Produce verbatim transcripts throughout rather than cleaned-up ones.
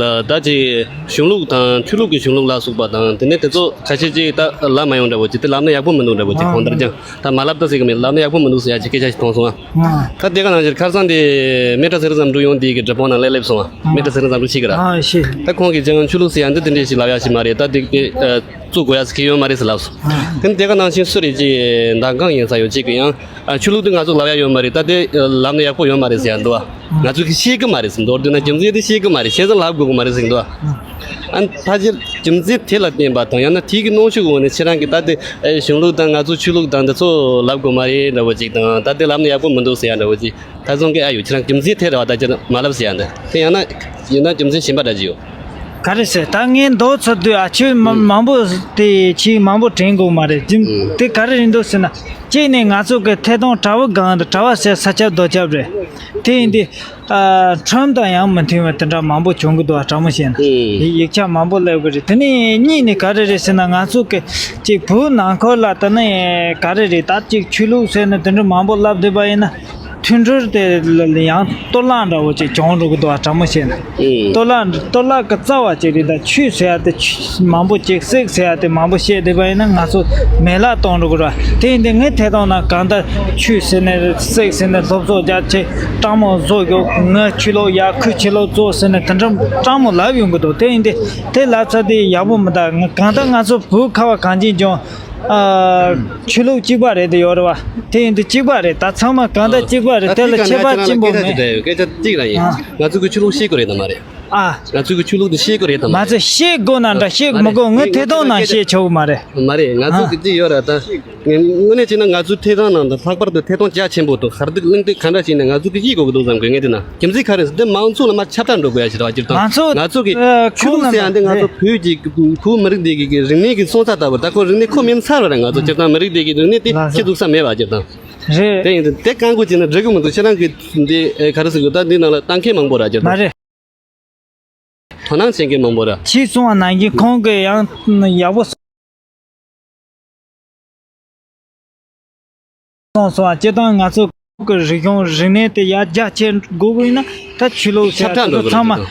ལ་ད་ཅིག་གཞུང་ལུགས་དང་ཆོས་ལུགས་ཀྱི་གཞུང་ལུགས་ལ་སོགས་པ་དང་དེ་ནས་དེ་ཚོ་ཁ་ཤས་ཅིག་ད་ལབ་མ་ཡོང་འདྲ་བོ་ཅིག་དེ་ལབ་ན་ཡག་པོ་མི་འདུག་འདྲ་བོ་ཅིག་གང་ལྟར་ཀྱང་ད་མ་ལབ་ད་ཟེར་གི་མེད། ལབ་ན་ཡག་པོ་མི་འདུག་ཟེར་ཡ་ཅིག་སྐད་ཆ་ཞིག་མཐོང་སོང་ང་། ད་དེ་ག་ནང་བཞིན་ཁ་སང་དེ་མེ་ཏྲ་སེ་ར་ཟམ་དྲུག་ཡོང་དེ་གི་སྒྲུབ་དཔང་ནང་སླེབས་སླེབས་སོང་ང་། མེ་ཏྲ་སེ་ར་ཟམ་དྲུག་ཤེས་གི་ར། ཨ་ཤེས། ད་ཁོང་གིས་ཅང་ཆོས་ལུགས་ཟེར་ཡ་འདི་དེ་འདྲས་ཞིག་ལབ་ཡ་ཞིག་མ་རེད། ད་དེ་དེ་བཙུགས་དགོས་ཡ་ཟེར་གི་ཡོད་མ་རེད་ཟེར་ལབ་སོང་། དེ་ནི་དེ་ག་ནང་བཞིན་སུ་རེད་ཅིག་མདང་གང་ཡིན་ས་ཡོད་ཅིག་གི་ཡང་ཆོས་ལུགས་འདི་ང་ཚོ་ལབ་ཡ་ཡོད་མ་རེད། ད་དེ་ལབ་ན་ཡག་པོ་ཡོད་མ་རེད་ཟེར་ཡ་འདུག་བ། ང་ཚོ་གི་ཤེས་གི་མ་རེད་ཟེར། མདོར་བསྡུས་ན་རྒྱུ་མཚན་དེ་ཤེས་གི་མ་རེད། བྱས་ཙང་ལབ་དགོས་གི་མ་རེད་ཟེར་གི་འདུག་བ། ཨ་ནི་ཕལ་ཆེར་རྒྱུ་མཚན་དེ་ལ་བརྟེན་པ་དང་ཡང་ན་དེ་གི་གནོན་ཤུགས་འོག་ནས་ཁྱེད་རང་གིས་ད་དེ་ཨེ་གཞུང་ལུགས་དང་ང་ཚོ་ཆོས་ལུགས་དང་འདི་ཚོ་ལབ་དགོས་མ་རེད་འདྲ་བོ་ཅིག་དང་ད་དེ་ལབ་ན་ཡག་པོ་མི་འདུག་ཟེར་ཡ་འདྲ་བོ་ཅིག་ད་བཟང་གི་ཨ་ཡོད། ཁྱེད་རང་རྒྱུ་མཚན་དེ་རེད་བ། ད་ཁྱེད་རང་མ་ལབ་ཟེར་ཡ་འདི་དེ་ཡང་ན་ཡིན་ན་རྒྱུ་མཚན་གཞན་པ་འདྲ་ཅིག་ཡོད། ག་རེ་ཟེར། ད་ངས་མདོ་ཚོ་དུས་ཨ་ཆོས་མ་ཨུམ། མང་པོ་དེ་ཆོས་མང་པོ་དྲན་དགོས་མ་རེད། རྒྱུ་ཨུམ། དེ་ག་རེ་རེད་འདུག་ཟེར་ན། གཅིག་ནས་ང་ཚོ་གི་ཐད་གཏོང་གྲྭ་བ་སྒང་དུ་གྲྭ་བ་ཟེར་ས་ཁྱབ་རྡོ་ཁྱབ་རེད། དེ་ཡིན་དུས་ཨ་ཁྲིམས་དང་ཡང་མི་མཐུན་པ་དེ་འདྲ་མང་པོ་བྱུང་གི་འདུག་ཨ་དྲང་མོ་བཤད་ན། ཨུམ། ཡིག་ཆ་མང་པོ་སླེབས་གི་རེད། དེ་ནས་གཉིས་ནས་ག་རེ་རེད་ཟེར་ན། ང་ཚོ་གི་ཅིག་བོད་ནང་ཁུལ་ལ་ད་ནི་ག་རེ་རེད། ད་ཅིག་ཆོས་ལུགས་ཟེར་ནས་དེ་འདྲ་མང་པོ་ལབ་བསྡད་པ་ཡིན་ན། མཐུན་སྒྲིལ་དེ་ལ་ཡང་གཏོར་བརླག་འདྲ་བོ་ཅིག་བྱུང་འགྲོ་གི་འདུག་ཨ་དྲང་མོ་བཤད་ན། ཨེ། གཏོར་བརླག་གཏོར་བརླག་གི་རྩ་བ་ཅིག་རེད། ད་ཆོས་ཟེར་ཡ་དེ་ཆོས་མང་པོ་ཅིག་སེག་ཟེར་ཡ་དེ་མང་པོ་བཤད་བསྡད་པ་ཡིན་ན་ང་ཚོ་མེད་བརླག་གཏོང་འགྲོ་གི་རེད། དེ་ཡིན་དུས་ངའི་ཐད་གཏོང་ན་གང་ལྟར་ཆོས་ཟེར་ནས་སེག་ཟེར་ནས་སློབ་གསོ་རྒྱག་ཆེད་སྤྲང་མོ་བཟོ་རྒྱུ། ངའི་ཆོས་ལུགས་ཡ་ཁུ་ཆོས་ལུགས་གཙོ་ཟེར་ནས་དེ་འདྲ་སྤྲང་མོ་ལབ་ཡོང་གི་འདུག་དེ་ཡིན་དུས་དེ་ལབ་ཚར་དུས་ཡག་པོ་མི་འདུག་གང་ལྟར་ང་ཚོ་བོད་ཁ་བ་གངས་ཅན་ལྗོངས། ཨ། ཆོས་ལུགས་གཅིག་པ་རེད་དེ་ཡོད་རེད་བ། དེ་ཡིན་དུས་གཅིག་པ་རེད། ད་ཚང་མ་གང་ལྟར་གཅིག་པ་རེད། དེ་ལ་ཁྱད་པར་ཆེན་པོ་མེད། སྐད་ཆ་གཅིག་རང་ཡིན། ཨ། ང་ཚོ་གི་ཆོས་ལུགས་ཤེས་དགོས་རེད་དམ་མ་རེད། ཨ། ང་ཚོ་གི་ཆོས་ལུགས་འདི་ཤེས་དགོས་རེད་དམ་མ་རེད། མ་ཚད་ཤེས་དགོས་ན་འདྲ་ཤེས་མི་དགོས། ངའི་ཐད་གཏོང་ནང་བཤད་ཆོག་གི་མ་རེད། མ་རེད། ང་ཚོ་གི་གཅིག་ཡོད་རེད་ད། དངོས་གནས་བྱས་ན་ང་ཚོའི་ཐད་གཏོང་ནང་དུ་ལྷག་པར་དུ་ཐད་གཏོང་རྒྱ་ཆེན་པོ་དང་གར་སྟེགས་གླེང་སྟེགས་ག་འདྲ་ཞིག་ནས་ང་ཚོ་གི་ཤེས་དགོས་ཀྱི་འདུག་བསམ་གི། ངས་བལྟས་ན་རྒྱུ་མཚན་ག་རེ་ཟེར་འདི་མང་ཚོགས་ལ་མར་ཁྱབ་བསྒྲགས་འགྲོ་དགོས་ཡ་ཞིག་རེད་བ། སྤྱིར་བཏང་མང་ཚོགས་ང་ཚོ་གི་ཨ་ཆོས་ལུགས་ཟེར་ཡ་འདི་ང་ཚོ་བོད་ཀྱི་བོད་མི་རིགས་འདི་གི་རིག་གནས་ཀྱི་སྲོག་རྩ་ལྟ་བུ། ད་ཁོ་རིག་གནས་ཁོ་མེད་ཚར་བ་རེད། ང་ཚོ་སྤྱིར་བཏང་མི་རིགས་འདི་གི་རིག་གནས་དེ་ལགས་སོ། ཤི་འདུག་ས་མེད་བ་སྤྱིར་བཏང་། རེད། དེ་ཡིན་དུས་དེ་བཀག་འགོག་བྱས་ན་འགྲིག་གི་མི་འདུག་ཁྱེད་རང་གི་འདི་ཨེ་ག་རེ་ཟེར་དགོས། ད་འདི་ནང་ལ་ལྟ་མཁན་མང་པོ་རེད་སྤྱིར་བཏང་། མ་རེད། དོ་སྣང་བྱེད་མཁན་མང་པོ་རེད། ཁྱེད་གསུངས་པ་ནང་བཞིན་ཁོང་གིས་ཡང་ཡག་པོ་གསུངས་སོང་བ། སྤྱིར་བཏང་ང་ཚོ་གི་རིག་གཞུང་རིག་གནས་དེ་ཡར་རྒྱ་ཆེ་དགོས་ཀྱི་ཡིན་ན་ད་ཆོས་ལུགས་ཟེར་ཁྱབ་བསྒྲགས་འགྲོ་དགོས་ཚང་མ་རེད།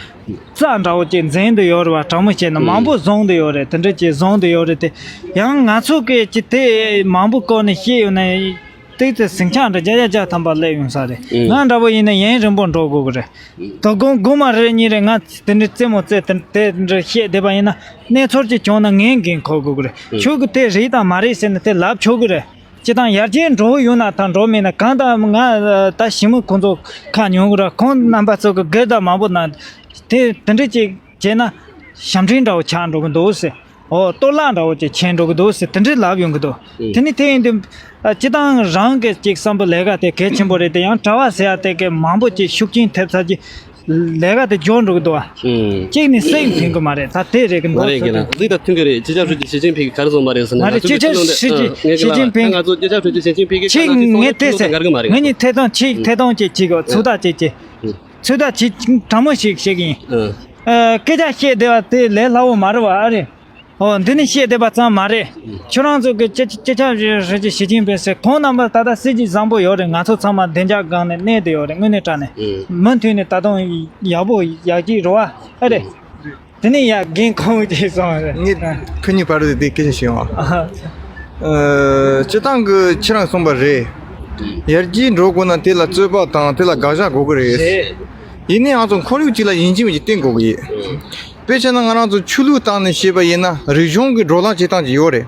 རྩ་འདྲ་བོ་ཅིག་འཛིན་དུ་ཡོད་རེད་བ། དྲང་མོ་བཤད་ན་མང་པོ་བཟུང་དུ་ཡོད་རེད། དེ་འདྲ་ཅིག་བཟུང་དུ་ཡོད་རེད། དེ་ཡང་ང་ཚོ་གི་ཅི་དེ་མང་པོ་བཀོལ་ནས་བཤད་ཡོད་ན། ཏིག་ཙེ་ཟིང་ཆ་འདྲ་བརྒྱ་ཆ་བརྒྱ་ཐམ་པ་སླེབས་ཡོང་ས་རེད། ཨུ། ང་འདྲ་པོ་ཡིན་ན་ཡུན་རིང་པོ་འགྲོ་དགོས་ཀྱི་རེད། ཨུ། དོ་དགོང་དགོང་མོ་རེ་གཉིས་རེ་ང་དེ་འདྲའི་རྩེད་མོ་རྩེ་དེ་དེ་འདྲ་བཤད་བསྡད་པ་ཡིན་ན་གནས་ཚུལ་ཅིག་བྱུང་ན་ངས་འགན་འཁུར་དགོས་ཀྱི་རེད། ཨུ། ཁྱོད་ཀྱིས་དེ་རེད་དང་མ་རེད་ཟེར་ནས་དེ་ལབ་ཆོག་གི་རེད། སྤྱིར་བཏང་ཡར་རྒྱས་འགྲོ་ཡོང་ན་དང་འགྲོ་མེད་ན་གང་ལྟར་ང་ད་ཞི་མོ་ཁོང་ཚོ་ཁ་ཉོན་གྱི་རེད། ཁོང་རྣམ་པ་ཚོ་གི་སྒེར་དང་མང་པོ་ན་དེ་དེ་འདྲ་ཅིག་བྱས་ན་ཞབས་འདྲེན་འདྲ་བོ་ཆགས་འགྲོ་གི་འདུག་ཟེར། ཨོ། གཏོར་བརླག་འདྲ་བོ་ཅིག་བྱས་འགྲོ་གི་འདུག་ཟེར་དེ་འདྲའི་ལབ་ཡོང་གི་འདུག་ཨེ། དེ་ནི་དེ་ཡིན་དུས་ཨ་སྤྱིར་བཏང་རང་གི་ཅིག་བསམ་པ་ལས་ཀ་དེ་གལ་ཆེན་པོ་རེད་དེ། ཡང་གྲྭ་བ་ཟེར་ཡ་དེ་གི་མང་པོ་ཅིག་ཤུགས་རྐྱེན་ཐེབས་ཚར་གྱི་ལས་ཀ་དེ་འཇོག་འགྲོ་གི་འདུག་ཨ། ཨེ། གཅིག་ནི་སེམས་མཐུན་གི་མ་རེད། ད་དེ་རེད་གི་མ་འདུག་རེད་གི་ཟེར་ན་དེ། གཟིགས་དང་མཐུན་གི་རེད། སྤྱི་ཁྱབ་ཧྲུའུ་ཅི་ཞི་ཅིན་ཕིང་གིས་ག་རེ་གསུངས་པ་རེད་ཟེར་ན། མ་རེད། ང་ཚོ་སྤྱི་ཁྱབ་ཆོས་ལུགས་ཞི་ཨ་ཞི་ཨ་ཅིན་ཕིང་། ང་ཚོ་སྤྱི་ཁྱབ་ཧྲུའུ་ཅི་ཞི་ཅིན་ཕིང་གིས་ཁྱེད་ང་ཚོ་ངས་དེ་ཚོ་ཟེར། འགལ་གི་མ་རེད། ངེད་གཉིས་ཐད་གཏོང་ཅིག་ཐད་གཏོང་ཅིག་བྱེད་དགོས། ཚོད་ལྟ་ཅིག་ཅིག་ཚོད་ལྟ་ཅིག་ཅིག་དྲང་མོ་ཞིག་བཤད་གི་ཡིན། ཨ། ཨ། སྐད་ཆ་བཤད་བསྡད་པ་དེ་ལས་སླ་བོ་མ་རེད་བ། ཨ་རེད། ཨོ། འདི་ནི་བཤད་བསྡད་པ་ཙམ་མ་རེད། ཁྱོད་རང་ཚོ་གི་སྤྱི་སྤྱི་ཁྱབ་ཧྲུའུ་ཅི་ཞི་ཅིན་ཕིང་ཟེར་ཁོང་རྣམ་པ་ད་ལྟ་སྲིད་ཇུས་བཟང་པོ་ཡོད་རེད། ང་ཚོ་ཚང་མ་བདེ་འཇགས་སྒང་ནས་གནས་བསྡད་ཡོད་རེད། དངོས་གནས་དྲང་གནས། ཨེ། མུ་མཐུད་ནས་ད་དུང་ཡག་པོ་ཡག་གི་རེད་བ། ཨ་རེད། ཨེ། དེ་ནས་ཡ་རྒན་ཁོང་གིས་གསུངས་པ་རེད། ངས་ཁོ་གཉིས་བར་དུ་དེ་སྐད་ཆ་བཤད་ཡོང་བ། ཨ། ཨ། སྤྱིར་བཏང་གི་ཁྱེད་རང་གསུངས་པ་རེད། ཡར་རྒྱས་འགྲོ་དགོས་ན་དེ་ལ་རྩོད་པ་དང་དེ་ལ་དགག་བཞག་དགོས་ཀྱི་རེད། རེད། ཡིན་ནའི་ང་ཚོ་ཁོར་ཡུག་ཅིག་ལ་ཡིན་གཅིག་མིན་གཅིག་བརྟེན་དགོས་ཀྱི་ཡོད། དཔེ་བྱས་ན་ང་རང་ཚོ་ཆོས་ལུགས་སྟེང་ནས་བཤད་པ་ཡིན་ན་རིག་གཞུང་གི་བགྲོ་གླེང་བྱེད་སྟངས་ཅིག་ཡོད་རེད།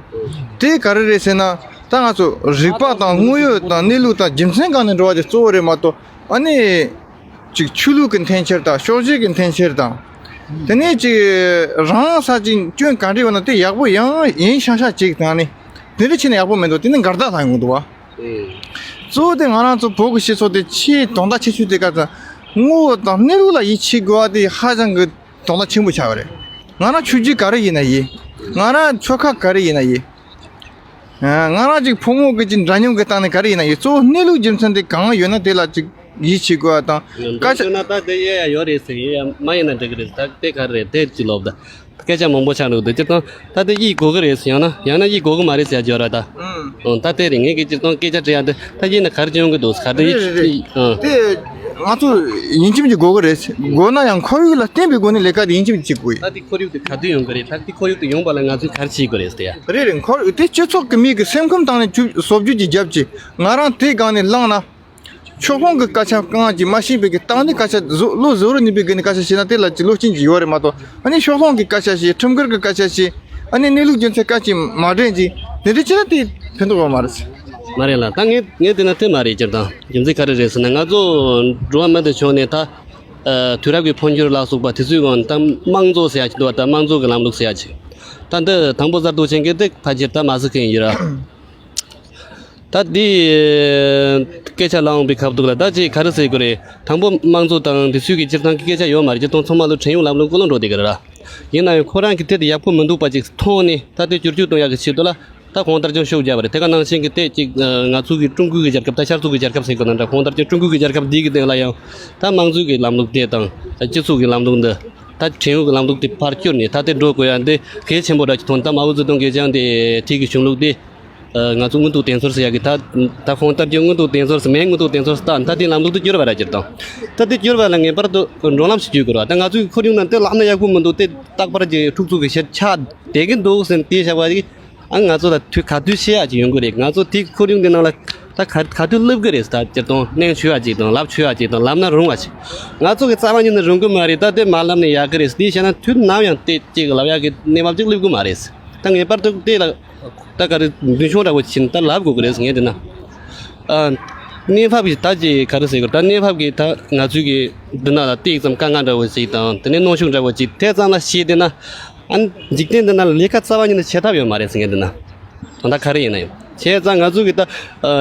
དེ་ག་རེ་རེད་ཟེར་ན། ད་ང་ཚོ་རིག་པ་དང་དངོས་ཡོད་དང་གནས་ལུགས་དང་རྒྱུ་མཚན་སྒང་ནས་འགྲོ་བ་དེ་གཙོ་བོ་རེད་མ་གཏོགས། ཨ་ནི། ཅིག་ཆོས་ལུགས་ཀྱི་འཐེན་འཁྱེར་དང་ཕྱོགས་གཞན་གྱི་འཐེན་འཁྱེར་དང་། དེ་ནས་ཅིག་རང་ས་ཅིག་སྐྱོན་ག་འདྲ་ཡོད་ན་དེ་ཡག་པོ་ཡང་ཡིན་ཤང་ཤང་ཅིག་དང་ནི། དེ་འདྲ་བྱས་ན་ཡག་པོ་མི་འདུག་དེ་ནི་འགལ་ཟླ་ལྷག་ཡོང་གི་འདུག་བ། ཨེ། གཙོ་བོ་དེ་ང་རང་ཚོ་བོད་ཀྱི་སྤྱི་ཚོགས་དེ་ཆེས་དོན་དག་ཆེ་ཤོས་དེ་ག་ཚོད་ངོ་བོ་དང་གནས་ལུགས་ལ་ཡིད་ཆེས་དགོས་པ་དེ་ཧ་ཅང་གི་དོན་དག་ཆེན་པོ་ཆགས་པ་རེད། ང་རང་ཆོས་བརྒྱུད་ག་རེ་ཡིན་ན་ཡིན། ང་རང་ཆོལ་ཁ་ག་རེ་ཡིན་ན་ཡིན། ང་རང་ཅིག་ཕོ་མོ་གི་ཅིག་འདྲ་མཉམ་གི་སྟེང་ནས་ག་རེ་ཡིན་ན་ཡིན། གཙོ་བོ་གནས་ལུགས་རྒྱུ་མཚན་དེ་གང་ཡོད་ན་དེ་ལ་ཅིག་ཡིད་ཆེས་དགོས་པ་དང་། སྐད་ཆ་ན་ད་དེ་ཡ་ཡོད་རེད་ཟེར་ཡ་མ་ཡིན་ན་འགྲིག་གི་རེད། ད་དེ་ག་རེ་རེད་དེ་ཅི་ལོབ་ད། སྐད་ཆ་མང་པོ་ཆགས་འདུག་དེ་སྤྱིར་བཏང་ད་དེ་ཡིད་དགོས་གི་རེད་ཟེར་ཡང་ན་ཡང་ན་ཡིད་དགོས་གི་མ་རེད་ཟེར་ཡ་ཅིག་ཡོད་ར་ད། ཨང་། ད་དེ་རེད། ངས་ཀྱི་སྤྱིར་བཏང་སྐད་ཆ་དྲི་ཡ་དེ་ད་ཡིན་ན་ག་རེ་བྱུང་གི་འདུག་ག་དེ་ཡིད་ཨང་། དེ་ ང་ཚོ་ཡིན་གཅིག་མིན་གཅིག་དགོས་ཀྱི་རེད། དགོས་ན་ཡང་ཁོར་ཡུག་ལ་བརྟེན་པའི་སྒོ་ནས་ལས་ཀ་དེ་ཡིན་གཅིག་མིན་གཅིག་དགོས་ཡོད། ད་དེ་ཁོར་ཡུག་དེ་ག་དུས་ཡོང་གི་རེད། ད་དེ་ཁོར་ཡུག་དེ་ཡོང་བ་ལ་ང་ཚོས་ག་རེ་བྱེད་དགོས་རེད་ཟེར་ཡ། རེད་རེད། ཁོར་ཡུག་དེ་སྤྱི་ཚོགས་ཀྱི་མི་གི་སེམས་ཁམས་སྟེང་ནས་བཅུ་བཟོ་བཅོས་ཀྱི་རྒྱབ་ཀྱི་ང་རང་དེའི་སྒང་ནས་བླངས་ན། ཕྱོགས་ལྷུང་གི་སྐད་ཆ་གང་ཅི་མ་ཤེས་པའི་གི་སྟེང་ནས་སྐད་ཆ་བཟོ་བློ་བཟོ་རུ་ནུས་པའི་གི་ནས་སྐད་ཆ་བཤད་ན་དེ་ལ་ཅི་བློ་སྐྱིད་ཅིག་ཡོད་རེད་མ་གཏོགས། ཨ་ནི་ཕྱོགས་ལྷུང་གི་སྐད་ཆ་བཤད། ཁྲིམས་འགལ་གི་སྐད་ཆ་བཤད། ཨ་ནི་གནས་ལུགས་རྒྱུ་མཚན་སྐད་ཅིག་མ་དྲན་ཅིག་དེ་འདྲ་བྱས་ན་དེ་ཕན་ཐོགས་ཡོད་མ་རེད། མ་རེད་ལ། ད་ངས་ངས་བལྟས་ན་དེ་མ་རེད། སྤྱིར་བཏང་རྒྱུ་མཚན་ག་རེ་རེད་ཟེར་ན། ང་ཚོ་འགྲོ་བ་མི་དེ་ཕྱོགས་ནས་ད་ཨ་དུས་རབས་ཀྱི་འཕོ་འགྱུར་ལ་སོགས་པ་དེ་ཚོའི་སྒང་ད་དམངས་གཙོ་ཟེར་ཡ་ཅིག་འདུག་བ། ད་དམངས་གཙོ་གི་ལམ་ལུགས་ཟེར་ཡ་ཅིག་ད་འདི་དང་པོ་གསར་གཏོད་བྱེད་མཁན་དེ་ཕལ་ཆེར་ད་མ་སི་ཁེ་ཡིན་ར། ད་འདི་སྐད་ཆ་ལབ་འོང་པའི་ཁ་ཐུག་ལ་ད་ཅིག་ག་རེ་ཟེར་དགོས་རེད། དང་པོ་དམངས་གཙོ་དང་དེ་ཚོའི་གི་སྤྱིར་བཏང་གི་སྐད་ཆ་ཡོད་མ་རེད། སྤྱིར་བཏང་ཚང་མ་ལོ་ཁྲིམས་ཡིག་ལམ་ལུགས་ཀུན་སློང་འགྲོ་བསྡད་གི་རེད་ར། ཡིན་ན་ཡང་ཁོ་རང་གི་དེ་དེ་ཡག་པོ་མི་འདུག་པ་ཅིག་མཐོང་ནས་ད་དེ་བསྒྱུར་བཅོས་གཏོང་ཡག་གི་ཆེད་དུ་ལ་ད་གང་ལྟར་ཀྱང་ཤུགས་རྒྱབ་པ་རེད། དེ་ག་ནང་བཞིན་གི་དེ་ཅིག་ང་ཚོ་གི་ཀྲུང་གོའི་གི་རྒྱལ་ཁབ། ད་ཤར་ཕྱོགས་གི་རྒྱལ་ཁབ་ཟེར་དགོས་ན་འདྲ། གང་ལྟར་ཀྱང་ཀྲུང་གོའི་གི་རྒྱལ་ཁབ་འདི་གི་སྟེང་ལ་ཡང་ད་དམངས་གཙོའི་གི་ལམ་ལུགས་དེ་དང་སྤྱི་ཚོགས་གི་ལམ་ལུགས་འདི། ད་ཁྲིམས་ཡིག་གི་ལམ་ལུགས་དེ་ཕར་བསྐྱུར་ནས་ད་དེ་འགྲོ་དགོས་ཡ་འདི་གལ་ཆེན་པོ་འདྲ་ཅིག་མཐོང་། ད་མའོ་ཙེ་ཏུང་གིས་ཀྱང་དེ་ཐིག་གི་གཞུང་ལུགས་དེ་ང་ཚོ་མངོན་མཐོ་དོན་ཚོར་ཟེར་ཡ་གི་ད་ད་གང་ལྟར་གྱི་མངོན་མཐོ་དོན་ཚོར་ཟེར་མེད། མངོན་མཐོ་དོན་ཚོར་ཟེར་ད་ད་དེ་ལམ་ལུགས་དེ་བསྐྱུར་བ་ར། སྤྱིར་བཏང་ད་དེ་བསྐྱུར་བ་ལ་ངེས་པར་དུ་འགྲོ་ལམ་ཞིག་བརྒྱུད་དགོས་ར། ད་ང་ཚོའི་ཁོར་ཡུག་ནང་དེ་ལབ་ན་ཡག་པོ་མི་འདུག་དེ་རྟག་པར་གྱི་འཁྲུག་རྩོད་ཀྱི་ཕྱིར་ཆགས་བསྡད་ཀྱི་འདུག་ཟེར་དེ་བཞག་པ་ཡིན། ཨ་ང་ཚོ་ལ་དུས་ག་དུས་ཤེས་ཡ་ཅིག་ཡོང་གི་རེད། ང་ཚོ་དེ་ཁོར་ཡུག་འདི་ནང་ལ་ད་ག་ག་དུས་སླེབས་གི་རེད། ད་སྤྱིར་བཏང་གནོན་ཤོར་ཡ་ཅིག་དང་ལབ་ཤོར་ཡ་ཅིག་དང་ལབ་ན་རུང་བ་ཅིག་ང་ཚོ་གི་རྩ་བ་ཉིད་ནས་རུང་གི་མ་རེད། ད་དེ་མ་ལབ་ནས་ཡག་གི་རེད། དེ་བཤད་ན་དུས་ནམ་ཡང་དེ་ཅིག་ལབ་ཡ་གི་གནས་བབ་ཅིག་སླེབས་གི་མ་རེད། ད་ངེས་པར་དུ་དེ་ལ་ད་ག་རེ་མདུན་མཆོང་འདྲ་བོ་ཕྱིན་ད་ལབ་དགོས་གི་རེད་ངས་བལྟས་ན། ཨ་གནས་བབ་ཀྱི་ད་ཅིག་ག་རེ་ཟེར་དགོས། ད་གནས་བབ་ཀྱི་ད་ང་ཚོའི་གི་འདི་ན་ལ་ཏིག་ཙམ་དཀའ་ངལ་འདྲ་བོ་ཅིག་དང་དེ་ནས་གནོན་ཤུགས་འདྲ་བོ་ཅིག་དེ་ཙམ་ལ་ཤེས་བསྡད་ན། ཨ་ནི་འཇིག་རྟེན་འདི་ན་ལས་ཀ་རྩ་བ་ཉིད་ནས་བྱེད་ཐབས་ཡོད་མ་རེད་ཟེར་མཁན་འདི་ན། ད་ལྟ་ག་རེ་ཡིན་ན་ཡང་བྱས་ཙང་ང་ཚོ་གི་ད་ཨ་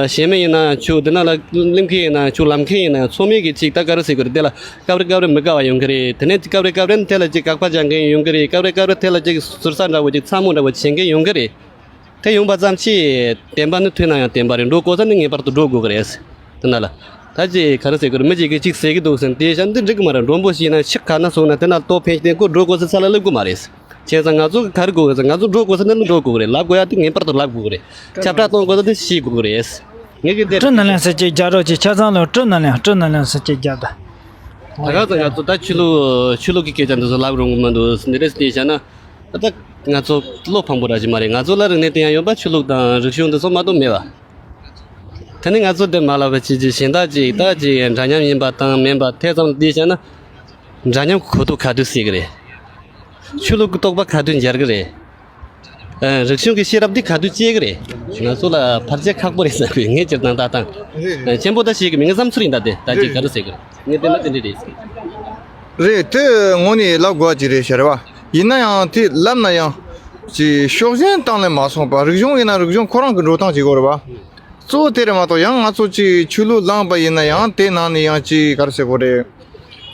གཞན་མ་ཡིན་ན་ཆོག་འདི་ན་ལ་གླིང་ཁའི་ཡིན་ན་ཆོག་ལམ་ཁའི་ཡིན་ན་ཡང་ཚང་མས་གི་ཅིག་ད་ག་རེ་ཟེར་དགོས་རེད། དེ་ལ་སྐབས་རེ་སྐབས་རེ་མི་དགའ་བ་ཡོང་གི་རེད། དེ་ནས་སྐབས་རེ་སྐབས་རེ་དེ་ལ་ཅིག་དགག་པ་རྒྱག་མཁན་ཡོང་གི་རེད། སྐབས་རེ་སྐབས་རེ་དེ་ལ་ཅིག་ཟུར་ཟ་འདྲ་བོ་ཅིག་ཚ་མོ་འདྲ་བོ་བྱེད་མཁན་ཡོང་གི་རེད། དེ་ཡོང་པ་ཙམ་གྱིས་བདེན་པ་ནི་ཐོན་ན་ཡང་བདེན་པ་རེད། འགྲོ་དགོས་ས་ནི་ངེས་པར་དུ་འགྲོ་དགོས་ཀྱི་རེད། དེ་ན་ལ། ད་ཅི་ག་རེ་ཟེར་དགོས་རེད། མི་གཅིག་གིས་གཅིག་ཟེར་གྱི་འདུག་ཟེར་ནས་དེ་བཞག་འདི་འགྲིག་གི་མ་རེད། མགྲོན་པོ་ཞིག་ན་ཕྱི་ཁ་ན་སོང་ན་དེ་ན་ལྟོ་ཕན་ཞིག་དེ་ཁོ་འགྲོ་དགོས་ས་ས་ལ་སླེབས་གི་མ་རེད། བྱས་ཙང་ང་ཚོ་གི་ག་རེ་དགོས་ཀྱི་ཟེར། ང་ཚོ་འགྲོ་དགོས་ས་ནི་འགྲོ་དགོས་ཀྱི་རེད། ལབ་དགོས་ཡ་དེ་ངེས་པར་དུ་ལབ་དགོས་ཀྱི་རེད། ཁྱབ་བསྒྲགས་གཏོང་དགོས་ས་དེ་ཤེས་དགོས་ཀྱི་རེད། ངས་གི་དེ་སྤྲིན་ནང་ལན་ཟེར་གྱི་རྒྱག་རོགས་གྱིས། ཆ་ཚང་ལོ་སྤྲིན་ནང་ལན་སྤྲིན་ནང་ལན་ཟེར་གྱི་རྒྱག་ད། ད་ག་ཚོད་ང་ཚོ་ད་ཆོས་ལུགས་ཆོས་ལུགས་ཀྱི་སྐད་ཆ་འདི་ཚོ་ལབ་རུང་མི་འདུག་འདི་རེད་ཟེར་བྱས་ན། ད་ང་ཚོ་བློ་ཕམ་པོ་ར་ཅིག་མ་རེད། ང་ཚོ་ལ་རིག་གནས་དེ་ཡང་ཡོད་པ། ཆོས་ལུགས་དང་རིག་གཞུང་འདི་ཚོ་མ་གཏོགས་མེད་པ། དེ་ནི་ང་ཚོ་འདི་མ་ལབ་པ་ཅིག་ཅིག་གཞན་དག་ཅིག་ད་ཅིག་འདྲ་མཉམ་ཡིན་པ་དང་མིན་པ་དེ་ཙམ་འདི་བྱས་ན། འདྲ་མཉམ་གོ་རྟོགས་ག་དུས་སད་གི་རེད། ཆོས་ལུགས་ཀྱི་རྟོགས་པ་ག་དུས་འཇར་གི་རེད། ཨ་རིག་གཞུང་གི་ཤེས་རབ་འདི་ག་དུས་སྐྱེ་གི་རེད། ང་ཚོ་ལ་ཕལ་ཆེར་ཁག་པོ་རེད་བསམ་གི། ངས་སྤྱིར་བཏང་ད་ཐེངས་ཆེན་པོ་ད་ཤེས་གི་མི་ངའི་བསམ་ཚུལ་ཡིན། ད་དེ་ད་ཅིག་ག་རེ་ཟེར་གི་རེད། ངས་བལྟས་ན་དེ་འདྲ་རེད་ཟེར་གི། རེད། དེ་དངོས་གནས་ལབ་དགོས་ཀྱི་རེད་ཤར་བ། ཡིན་ན་ཡང་དེ་ལབ་ན་ཡང་ཅིག་ཕྱོགས་གཞན་སྟེང་ལ་མ་སོང་པ། རིག་གཞུང་ཡིན་ན་རིག་གཞུང་ཁོ་རང་གི་འགྲོ་སྟངས་ཅིག་དགོས་རེད་བ། གཙོ་བོ་དེ་རེད་མ་གཏོགས། ཡང་ང་ཚོ་ཅིག་ཆོས་ལུགས་བླངས་པ་ཡིན་ན་ཡང་དེ་ནང་ནས་ཡང་ཅིག་ག་རེ་ཟེར་དགོས་རེད།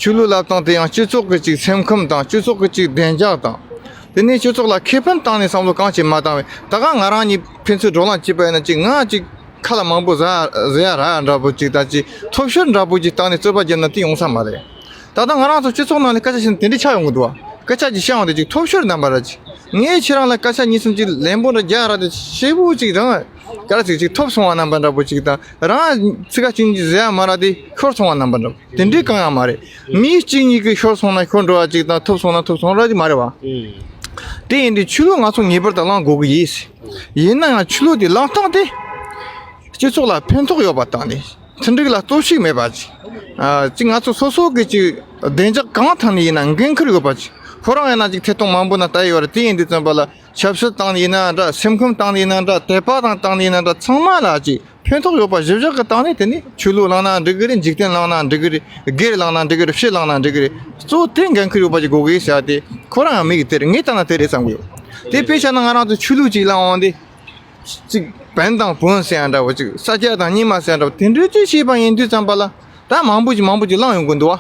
ཆོས་ལུགས་བསླབ་སྟངས་དེ་ཡང་སྤྱི་ཚོགས་ཀྱི་ཅིག་སེམས་ཁམས་དང་སྤྱི་ཚོགས་ཀྱི་ཅིག་བདེ་འཇགས་དང་། དེ་ནས་སྤྱི་ཚོགས་ལ་ཁེ་ཕན་བཏང་ནས་བསམ་བློ་གང་ཅིག་མ་བཏང་བས། ད་ག་ང་རང་གཉིས་ཕན་ཚུན་བགྲོ་གླེང་བྱས་པ་ཡིན་ན་ཅིག་ང་ཅིག་ཁ་ལ་མང་པོ་ཟ་ཟེར་ཡ་ར་འདྲ་པོ་ཅིག་དང་ཅིག་ཐོབ་ཤོར་འདྲ་པོ་ཅིག་བཏང་ནས་རྩོད་པ་བརྒྱབ་ན་དེ་ཡོང་ས་མ་རེད། ད་ལྟ་ང་རང་ཚོ་སྤྱི་ཚོགས་ནང་ལ་སྐད་ཆ་བཤད་ན་དེ་འདྲ་ཆགས་ཡོང་གི་འདུག་བ། སྐད་ཆ་ཅིག་བཤད་ཡོང་དུས་ཅིག་ཐོབ་ཤོར་རྣམ་པ་ར་ཅིག་ངས་ཁྱེད་རང་ལ་སྐད་ཆ་གཉིས་གསུམ་ཅིག་ལན་པོ་འདྲ་རྒྱག་ར་དེ་ཤེས་པོ་ཅིག་རང་ག་ར་ཅིག་ཅིག་ཐོབ་སོང་བ་རྣམ་པ་འདྲ་པོ་ཅིག་དང་། རང་ཚིག་ཁ་གཅིག་གཉིས་ཟེར་ཡ་མ་ར་དེ་ཤོར་སོང་བ་རྣམ་པ་འདྲ་པོ་དེ་འདྲའི་གང་ཡང་མ་རེད། མི་གཅིག་གཉིས་ཀྱིས་ཤོར་སོང་ན་ཤོར་འགྲོ་བ་ཅིག་དང་། ཐོབ་སོང་ན་ཐོབ་སོང་ར་ཅིག་མ་རེད་བ། དེ་ཡིན་དུས་ཆོས་ལུགས་ང་ཚོ་ངེས་པར་དུ་བླང་དགོས་ཀྱི་ཡིན། ཡིན་ན་ཡང་ཆོས་ལུགས་དེ་བླང་སྟངས་དེ་སྤྱི་ཚོགས་ལ་ཕན་ཐོགས་ཡོད་པ་དང་ནི། མཐུན་འགྲིག་ལ་གཏོར་བཤིག་མེད་པ་ཅིག་ཨ་ཅིག་ང་ཚོ་སོ་སོ་གི་ཅིག་བདེ་འཇགས་གང་ཐད་ནས་ཡིན་ན་འགན་འཁུར་ཡོད་པ་ཅིག་ཁོ་རང་ཡིན་ན་ཅིག་ཐད་གཏོང་མང་པོ་ན་ལྟ་ཡི་ཡོད་རེད། དེ་ཡིན་དུས་ཙམ་པ་ལ་ཆབ་སྲིད་སྟེང་ནས་ཡིན་ན་འདྲ། སེམས་ཁམས་སྟེང་ནས་ཡིན་ན་འདྲ། དད་པ་དང་སྟེང་ནས་ཡིན་ན་འདྲ། ཚང་མ་ལ་ཅིག་ཕན་ཐོགས་ཡོད་པ་གཞིར་བཞག་གི་སྟེང་ནས། དེ་ནི་ཆོས་ལུགས་བླངས་ན་འགྲིག་གི་རེད། འཇིག་རྟེན་བླངས་ན་འགྲིག་གི་རེད། སྒེར་བླངས་ན་འགྲིག་གི་རེད། སྤྱི་བླངས་ན་འགྲིག་གི་རེད། གཙོ་བོ་དེ་འགན་འཁུར་ཡོད་པ་ཅིག་དགོས་གི་ཟེར་ཏེ། ཁོ་རང་ཡང་མི་གི་དེ་རེད། ངས་ལྟ་ན་དེ་རེད་བསམ་གི་ཡོད། དེ་དཔེ་བཞག་ན་ང་རང་ཚོ་ཆོས་ལུགས་ཅིག་བླངས་འོང་དུས། གཅིག་བན་དང་བོན་ཟེར་ཡ་འདྲ་བོ། གཅིག་ས་སྐྱ་དང་རྙིང་མ་ཟེར་ཡ་འདྲ་བོ། དེ་འདྲ་ཅིག་བཤད་པ་ཡིན་དུས་ཙམ་པ་ལ་ད་མང་པོ་ཅིག་མང་པོ་ཅིག་བླངས་ཡོང་གི་འདུག་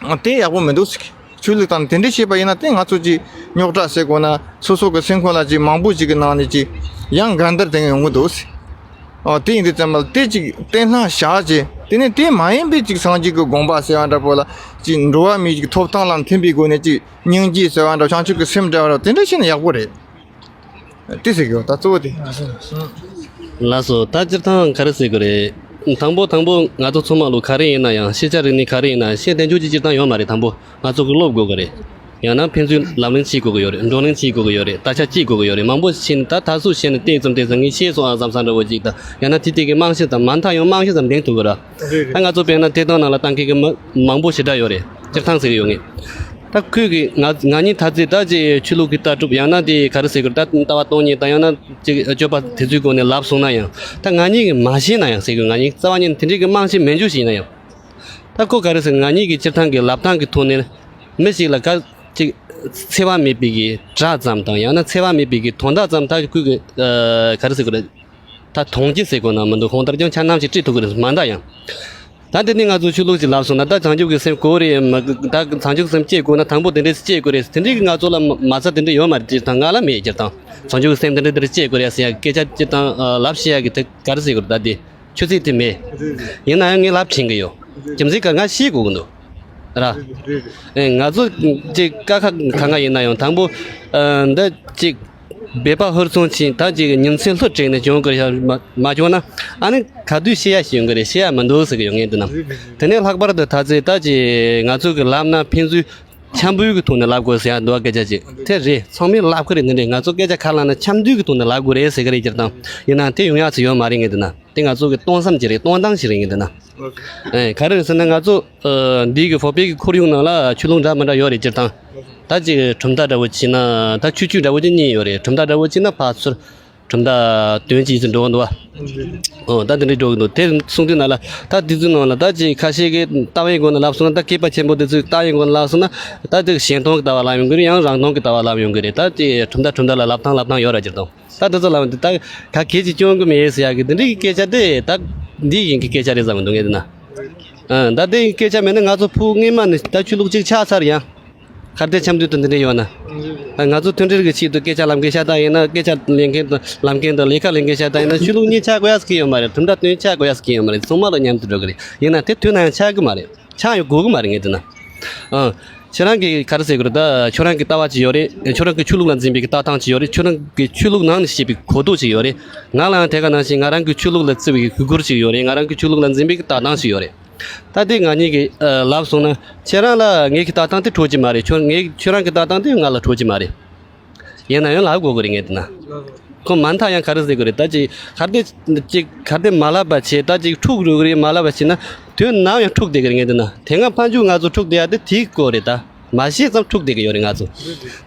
བ། དེ་ཡག་པོ་མི་འདུག་ཟེར། ཆོས་ལུགས་དང་དེ་འདྲ་བཤད་པ་ཡིན་ན་དེ་ང་ཚོ་ཅིག་རྙོག་དྲ་ཟེར་དགོས་ན། སོ་སོ་གི་སེམས་ཁོང་ལ་ཅིག་མང་པོ་ཅིག་གི་ནང་ནས་ཅིག་ཡང་འགལ་ཟླར་དེ་ཡོང་གི་འདུག་ཟེར། ཨོ་དེ་ཡིན་དུས་ཙམ་པ་ལ་དེ་ཅིག་བརྟན་ལྷིང་བཞག་བྱས། དེ་ནས་དེ་མ་ཡིན་པའི་ཅིག་སངས་རྒྱས་ཀྱི་དགོངས་པ་ཟེར་བ་འདྲ་པོ་ལ་ཅིག་འགྲོ་བ་མིའི་ཅིག་ཐོབ་ཐང་ལ་མཐུན་པའི་སྒོ་ནས་ཅིག་སྙིང་རྗེ་ཟེར་བ་འདྲ། བྱང་ཆུབ་ཀྱི་སེམས་འདྲ་བ་འདྲ། དེ་འདྲ་བྱས་ན་ཡག་པོ་རེད། དེ་ཟེར་གི་ཡོད། ད་གཙོ་བོ་དེ། ལགས་སོ། ད་སྤྱིར་བཏང་ག་རེ་ཟེར་དགོས་རེད། དང་པོ་དང་པོ་ང་ཚོ་ཚང་མ་ལོ་ག་རེ་ཡིན་ན་ཡང་ཤེས་བྱ་རིག་གནས་ག་རེ་ཡིན་ན་ཤེས་བསྡད་རྒྱུ་ཅིག་སྤྱིར་བཏང་ཡོད་མ་རེད། དང་པོ་ང་ཚོ་གི་སློབ་དགོས་གི་རེད། ཡང་ན་ཕན་ཚུན་ལབ་གླེང་བྱེད་དགོས་གི་ཡོད་རེད། བགྲོ་གླེང་བྱེད་དགོས་གི་ཡོད་རེད། ད་ཆ་བསྐྱེད་དགོས་གི་ཡོད་རེད། མང་པོ་བྱས་ནས་ད་ད་གཟོད་བྱས་ནས་ཏོག་ཙམ་ཏོག་ཙམ་ངས་ཤེས་སོང་ཨ་བསམ་བསམ་འདྲ་བོ་ཅིག་དང་ཡང་ན་དེ་དེ་གི་རྨང་གཞི་ཙམ་མ་མཐའ་ཡང་རྨང་གཞི་ཙམ་འདེང་ཐུབ་གི་ར། ད་ང་ཚོ་དཔེར་ན་དེ་དང་ནང་ལ་གཏན་འཁེལ་གི་མ་མང་པོ་ཞེ་དྲག་ཡོད་རེད། སྤྱིར་བཏང་ཟེར་གི་ཡོད་ངེས། ད་ཁོས་གི་ང་ང་གཉིས་ད་ཚེ་ད་ཅིག་ཆོས་ལུགས་ཀྱི་ལྟ་གྲུབ་ཡང་ན་དེ་ག་རེ་ཟེར་དགོས་རེད། ད་ལྟ་བ་སྟོང་ཉིད་དང་ཡང་ན་ཅིག་སྤྱོད་པ་དེ་ཚོའི་སྒོ་ནས་ལབ་སོང་ན་ཡང་ད་ང་གཉིས་ཀྱིས་མ་ཤེས་ན་ཡང་ཟེར་དགོས། ང་གཉིས་རྩ་བ་ཉིད་ནས་དེ་འདྲའི་གི་རྨང་གཞི་མེད་རྒྱུ་ཞིག་ཡིན་ན་ཡང་། ད་ཁོ་ག་རེ་ཟེར། ང་གཉིས་ཀྱི་སྤྱིར་བཏང་གི་ལབ་སྟངས་ཀྱི་ཐོག་ནས་མི་ཞིག་ལ་ག་ཅིག་འཚེ་བ་མེད་པའི་གི་དགྲ་ཙམ་དང་ཡང་ན་འཚེ་བ་མེད་པའི་གི་དོན་དག་ཙམ་ད་ཁོས་གི་ཨ་ག་རེ་ཟེར་དགོས་རེད། ད་མཐོང་རྒྱུ་ཟེར་དགོས་ན་མི་འདུག་གང་ལྟར་ཀྱང་འཆར་སྣང་ཞིག་སྤྲད་ཐུབ་ཀྱི་རེད་མ་གཏོགས་ཡང་། ད་འདི་ནི་ང་ཚོ་ཆོས་ལུགས་ཀྱི་ལབ་སོང་ན་ད་བྱང་ཆུབ་ཀྱི་སེམས་ག་རེ་ཡིན་མ་ད་བྱང་ཆུབ་ཀྱི་སེམས་སྐྱེ་དགོས་ན་དང་པོ་དེ་འདྲས་སྐྱེ་དགོས་རེད། དེ་འདྲས་ཀྱི་ང་ཚོ་ལ་མ་མ་རྩ་དེ་འདྲས་ཡོད་མ་རེད། སྤྱིར་བཏང་ང་ལ་མེད། སྤྱིར་བཏང་བྱང་ཆུབ་ཀྱི་སེམས་དེ་འདྲས་དེ་འདྲས་སྐྱེ་དགོས་རེད་ཟེར་ཡ་སྐད་ཆ་སྤྱིར་བཏང་ལབ་བཤད་ཡ་གི་དེ་ག་རེ་ཟེར་དགོས་རེད། ད་དེ་ཆོས་ཚིག་དེ་མེད། ཡིན་ན་ཡང་ངས་ལབ་དྲན་གི་ཡོད། རྒྱུ་མཚན་ག་ང་ཤེས་དགོས་གི་འདུག་ར། ཨེ་ང་ཚོ་ཅིག་ཀ་ཁ་གང་ག་ཡིན་ན་ཡང་དང་པོ་ཨ་འདི་ཅིག་སྦས་པ་ཧུར་བརྩོན་ཆེ་ད་ཅིག་ཉིན་མཚན་ལྷུར་བསྲེགས་ནས་སྦྱོང་དགོས་ཡ་མ་མ་བྱུང་ན་ཨ་ནི་ག་དུས་ཤེས་ཡ་ཞིག་ཡོང་གི་རེད། ཤེས་ཡ་མི་འདུག་ཟེར་གི་ཡོད་ངས་འདི་ན། དེ་ནས་ལྷག་པར་དུ་ད་ཚེ་ད་ཅིག་ང་ཚོ་གི་ལབ་ན་ཕན་ཚུན་འཆམ་པོའི་གི་ཐོག་ནས་ལབ་དགོས་ཟེར་ཡ་འདུག་སྐད་ཆ་ཅིག་དེ་རེད། ཚང་མས་ལབ་གི་རེད། འདི་འདྲས་ང་ཚོ་སྐད་ཆ་ཁ་ལབ་ན་འཆམ་མཐུན་གི་ཐོག་ནས་ལབ་དགོས་རེད་ཟེར་གི་རེད། སྤྱིར་བཏང་ཡིན་ན་དེ་ཡོང་ཡ་ཚོ་ཡོད་མ་རེད་ངས་འདི་ན། དེ་ང་ཚོ་གི་སྟོང་བསམ་ཅིག་རེད། སྟོང་སྟངས་ཤིག་རེད་ངས་འདི་ན། ཨེ་ག་རེ་རེད་ཟེར་ན་ང་ཚོ་ཨ་འདི་གི་བོད་པའི་གི་ཁོར་ཡུག་ནང་ལ་ཆོས་ལུགས་འདྲ་མི་འདྲ་ཡོད་རེད། སྤྱིར་བཏང་ད་ཅིག་གྲུབ་མཐའ་འདྲ་བོ་བྱས་ན་ད་ཆོས་བརྒྱུད་འདྲ་བོ་ཅིག་གཉིས་ཡོད་རེད། གྲུབ་མཐའ་འདྲ་བོ་བྱས་ན་ཕར་ཚུར་གྲུབ་མཐའ་དོན་གཅིག་ཙམ་འགྲོ་གི་འདུག་བ། ཨོ་ད་དེ་འདྲའི་འགྲོ་གི་འདུག་དེ་གསུང་དུས་ན་ལ་ད་དེ་ཚོའི་ནང་ལ་ད་ཅིག་ཁ་ཤས་ཀྱི་ལྟ་བའི་སྒོ་ནས་ལབ་སོང་ན་ད་མཁས་པ་ཆེན་པོ་དེ་ཚོའི་ལྟ་བའི་སྒོ་ནས་ལབ་སོང་ན་ད་དེ་གཞན་སྟོང་གི་ལྟ་བ་ལབ་ཡོང་གི་རེད། ཡང་རང་སྟོང་གི་ལྟ་བ་ལབ་ཡོང་གི་རེད། ད་དེ་གྲུབ་མཐའ་གྲུབ་མཐའ་ལ་ལབ་སྟངས་ལབ་སྟངས་ཡོད་ར། སྤྱིར་བཏང་ད་དེ་ཚོ་ལབ་དེ་ད་ག་གེ་ཅིག་སྐྱོན་གི་མེད་ཟེར་ཡ་གི་དེ་འདྲའི་གི་སྐད་ཆ་དེ་ད་འདི་ཡིན་གི་སྐད་ཆ་རེད་བསམ་གི་འདུག་ངས་འདི་ན། ཨ་ད་དེ་གི་སྐད་ཆ་མེད་ན་ང་ཚོ་ཕུགས་སྔོན་མ་ནས་ད་ཆོས་ལུགས་གཅིག་ཆགས་ཚར་ཡང་། གལ་ཏེ་འཆམ་མཐུན་དུ་འདི་འདྲ་ཡོད་ན། ང་ཚོ་མཐུན་སྒྲིལ་གྱི་ཆེད་དུ་སྐད་ཆ་ལམ་ཁའི་ཤ་སྟག་ཡིན་ན་སྐད་ཆ་ལེན་མཁན་དང་ལམ་མཁན་དང་ལས་ཀ་ལས་མཁན་ཤ་སྟག་ཡིན་ན་ཆོས་ལུགས་གཉིས་ཆགས་དགོས་ཡ་ཟེར་གྱི་ཡོད་མ་རེད། གྲུབ་མཐའ་དོན་ཆགས་དགོས་ཡ་ཟེར་གྱི་ཡོད་མ་རེད། ཚང་མ་ལ་མཉམ་དུ་འགྲོ་གི་རེད། ཡིན་ན་དེ་དུས་ན་ཡང་ཆགས་གི་མ་རེད། ཆགས་ཡོང་དགོས་གི་མ་རེད་ངས་བལྟས་ན། ཨང་། ཁྱེད་རང་གི་ག་རེ་ཟེར་དགོས་རེད། ད་ཁྱོད་རང་གི་ལྟ་བ་ཅིག་ཡོད་རེད། ཁྱོད་རང་གི་ཆོས་ལུགས་ལ་འཛིན་པའི་གི་ལྟ་སྟངས་ཅིག་ཡོད་རེད། ཁྱོད་རང་གི་ཆོས་ལུགས་ནང་ནས་བཤད་པའི་གོ་རྟོགས་ཅིག་ཡོད་རེད། ང་ལའང་དེ་ག་ནང་བཞིན་ང་རང་གི་ཆོས་ལུགས་ལ་བརྩི་བའི་གི་གུས་བཀུར་ཅིག་ཡོད་རེད། ང་རང་གི་ཆོས་ལུགས་ལ་འཛིན་པའི་གི་ལྟ་སྟངས་ཅིག་ཡོད་རེད། ད་ལྟའི་ང་གཉིས་ཀྱིས་ཨ་ལབ་སོང་ན་ཁྱེད་རང་ལ་ངའི་གི་ལྟ་སྟངས་དེ་འཕྲོད་ཀྱི་མ་རེད། ཁྱོད་ངའི་ཁྱོད་རང་གི་ལྟ་སྟངས་དེ་ང་ལ་འཕྲོད་ཀྱི་མ་རེད། ཡིན་ན་ཡང་ལབ་དགོས་ཀྱི་རེད་ངས་བལྟས་ན། ཁོ་མ་མཐའ་ཡང་ག་རེ་ཟེར་དགོས་རེད། ད་ཅིག་གལ་ཏེ་ཅིག་གལ་ཏེ་མ་ལབ་པ་བྱས་ད་ཅིག་འཁྲུག་འགྲོ་གི་རེད། མ་ལབ་པ་བྱས་ན་དུས་ནམ་ཡང་འཁྲུག་བསྡད་ཀྱི་རེད་ངས་བལྟས་ན། དེ་སྔ་ཕན་ཚུན་ང་ཚོ་འཁྲུག་བསྡད་ཡ་དེ་དེའི་སྐོར་རེད་ད། མ་ཤེས་ཙམ་འཁྲུག་བསྡད་ཀྱི་ཡོད་རེད་ང་ཚོ།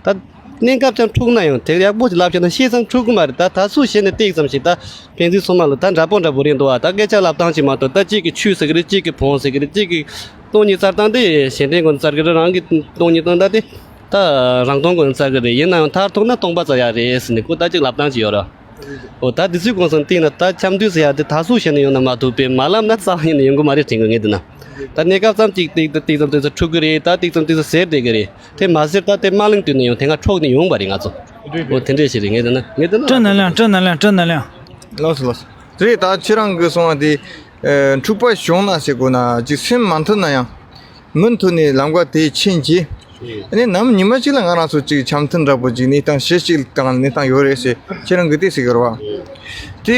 ད་གནས་སྐབས་ཀྱང་འཁྲུག་ན་ཡང་དེ་ཡག་པོ་ཞིག་ལབ་བྱས་ན་ཤེས་ཙམ་འཁྲུག་གི་མ་རེད། ད་ད་སུ་ཤེས་ནས་ཏིག་ཙམ་ཞིག་ད་ཕན་ཚུན་ཚང་མ་ལ་ད་འདྲ་པོ་འདྲ་པོ་རེད་འདུག་བ། ད་སྐད་ཆ་ལབ་སྟངས་ཅིག་མ་གཏོགས། ད་གཅིག་གིས་ཆོས་ཟེར་གི་རེད། གཅིག་གིས་བོན་ཟེར་གི་རེད། གཅིག་གིས་སྟོང་ཉིད་བཙལ་སྟངས་དེ་གཞན་དོན་སྒོ་ནས་བཙལ་གི་རེད། རང་གི་སྟོང་ཉིད་སྟོན་སྟངས་དེ་ད་རང་སྟོང་སྒོ་ནས་བཙལ་གི་རེད། ཡིན་ན་ཡང་མཐར་ཐུག་ན་སྟོང་པ་བཙལ་ཡ་རེད་ཟེར་ནས་ཁོ་ད་གཅིག་ལབ་སྟངས་ཅིག་ཡོད་ར། འོ་ད་དེ་ཚོའི་གོང་སོང་བལྟས་ན་ད་འཆམ་མཐུན་ཟེར་ཡ་དེ་ད་སུ་ཤེས་ནས་ཡོང་ན་མ་ཐུབ་པས། མ་ལབ་ན་རྩ་བ་ཉིད་ནས་ཡོང་གི་མ་རེད་དྲན་གི་ངས་བལྟས་ན། ད་གནས་སྐབས་ཙམ་གཅིག་ཏིག་ཏིག་ཙམ་ཏིག་ཙམ་འཁྲུག་གི་རེད། ད་ཏིག་ཙམ་ཏིག་ཙམ་ཟེར་བསྡད་གི་རེད། དེ་མ་ཟེར་ད་དེ་དམག་ལིང་དུས་ནས་ཡང་དེ་སྔ་འཕྲོག་ནས་ཡོང་བ་རེད་ང་ཚོ། འོ་དེ་འདྲས་ཞིག་རེད་ངས་བལྟས་ན། ངས་བལྟས་ན། སྤྲོ་ནས་ལེན། སྤྲོ་ནས་ལེན། སྤྲོ་ནས་ལེན། ལགས་སོ་ལགས་སོ། རེད། ད་ཁྱེད་རང་གིས་གསུངས་པ་དེ་ཨ་འཁྲུག་པ་བྱུང་ན་ཟེར་དགོས་ན་ཅིག་སེམས་མ་མཐུན་ན་ཡང་མུ་མཐུད་ནས་ལམ་ཁ་དེ་ཕྱིན་གྱི། ཨ་ནི་ནམ་ཉི་མ་གཅིག་ལ་ང་རང་ཚོ་ཅིག་འཆམ་མཐུན་འདྲ་པོ་ཅིག་གནས་སྟངས་གཞི་གཅིག་དང་གནས་སྟངས་ཡོད་རེད་ཟེར་ཁྱེད་རང་གིས་དེ་ཟེར་གི་རེད་བ། དེ་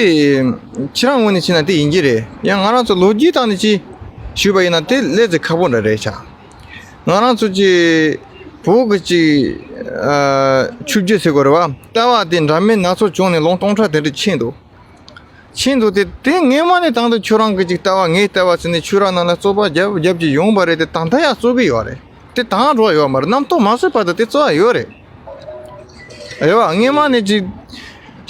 ཁྱེད་རང་ངོས་ནས་བྱས་ན་དེ་ཡིན་གྱི་རེད། ཡང་ང་རང་ཚོ་ལོ་རྒྱུས་སྟེང་ནས་ཅིག་ཞུས་པ་ཡིན་ན་དེ་ལས་ཚེ་ཁག་པོ་འདྲ་རེད་ཤག་ང་རང་ཚོ་ཅིག་བོད་ཀྱི་ཅིག་ཨ་ཆོས་བརྒྱུད་ཟེར་དགོས་རེད་བ། ལྟ་བ་དེ་འདྲ་མིན་སྣ་ཚོགས་བྱུང་ནས་ལོ་སྟོང་ཕྲག་དེ་འདྲ་ཕྱིན་འདུག་ཕྱིན་འདུག་སྟེ། དེ་སྔོན་མ་ནས་དང་དུ་ཁྱོད་རང་གི་ཅིག་ལྟ་བ་ངའི་ལྟ་བ་ཟེར་ནས་ཆོས་ར་ནང་ལ་རྩོད་པ་རྒྱབ་རྒྱབ་ཀྱི་ཡོང་བ་རེད་དེ། ད་ལྟ་ཡང་རྩོད་ཀྱི་ཡོད་རེད་དེ། དང་འགྲོ་ཡོད་མ་རེད། རྣམ་རྟོག་མ་སོས་བར་དུ་དེ་རྩོད་ཡ་ཡོད་རེད། རེད་བ། སྔོན་མ་ནས་ཅིག་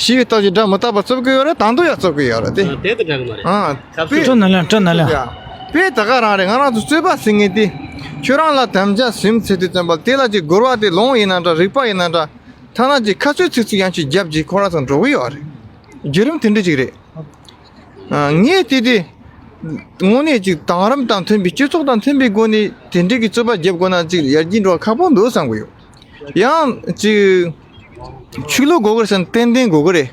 ཞི་བའི་སྟོབས་ཀྱིས་དགྲ་མི་རྟག་པ་རྩོད་ཀྱི་ཡོད་རེད། དང་དུ་ཡང་རྩོད་ཀྱི་ཡོད་རེད་དེ། ཨ་དེ་དེ་འདྲ་གི་མ་རེད། ཨ་ཁ་ཚུར་སྤྲོ་ན་ལེན། སྤྲོ་ན་ལེན། ཡ། དཔེ་ད་ག་རང་རེད། ང་རང་ཚོ་རྩོད་པ་ཟེར་མཁན་དེ་ཁྱོད་རང་ལ་དམ་བཅའ་ཟིན་ཚེ་དེ་བཙན་པ་དེ་ལ་ཅིག་རྒོལ་བ་དེ་ལུང་ཡིན་ན་འདྲ། རིགས་པ་ཡིན་ན་འདྲ། ཐ་ན་ཅིག་ཁ་ཚོད་ཚིག་ཚིག་ཡང་ཅིག་རྒྱབ་ཀྱི་ཁོ་རང་ཚོ་འགྲོ་གི་ཡོད་རེད། བརྒྱུད་རིམ་དེ་འདྲ་ཅིག་རེད། ཨ་ངས་དེ་དེ་དངོས་གནས་ཅིག་དེང་རབས་དང་མཐུན་པའི་སྤྱི་ཚོགས་དང་མཐུན་པའི་སྒོ་ནས་དེ་འདྲའི་གི་རྩོད་པ་རྒྱབ་དགོས་ན་ཅིག་ཡར་རྒྱས་འགྲོ་བ་ཁག་པོ་འདུག་བསམ་གི་ཡོད། ཡང་ཅིག་ཆོས་ལུགས་དགོས་གི་རེད་ཟེར་ན་ཏན་ཏན་དགོས་གི་རེད།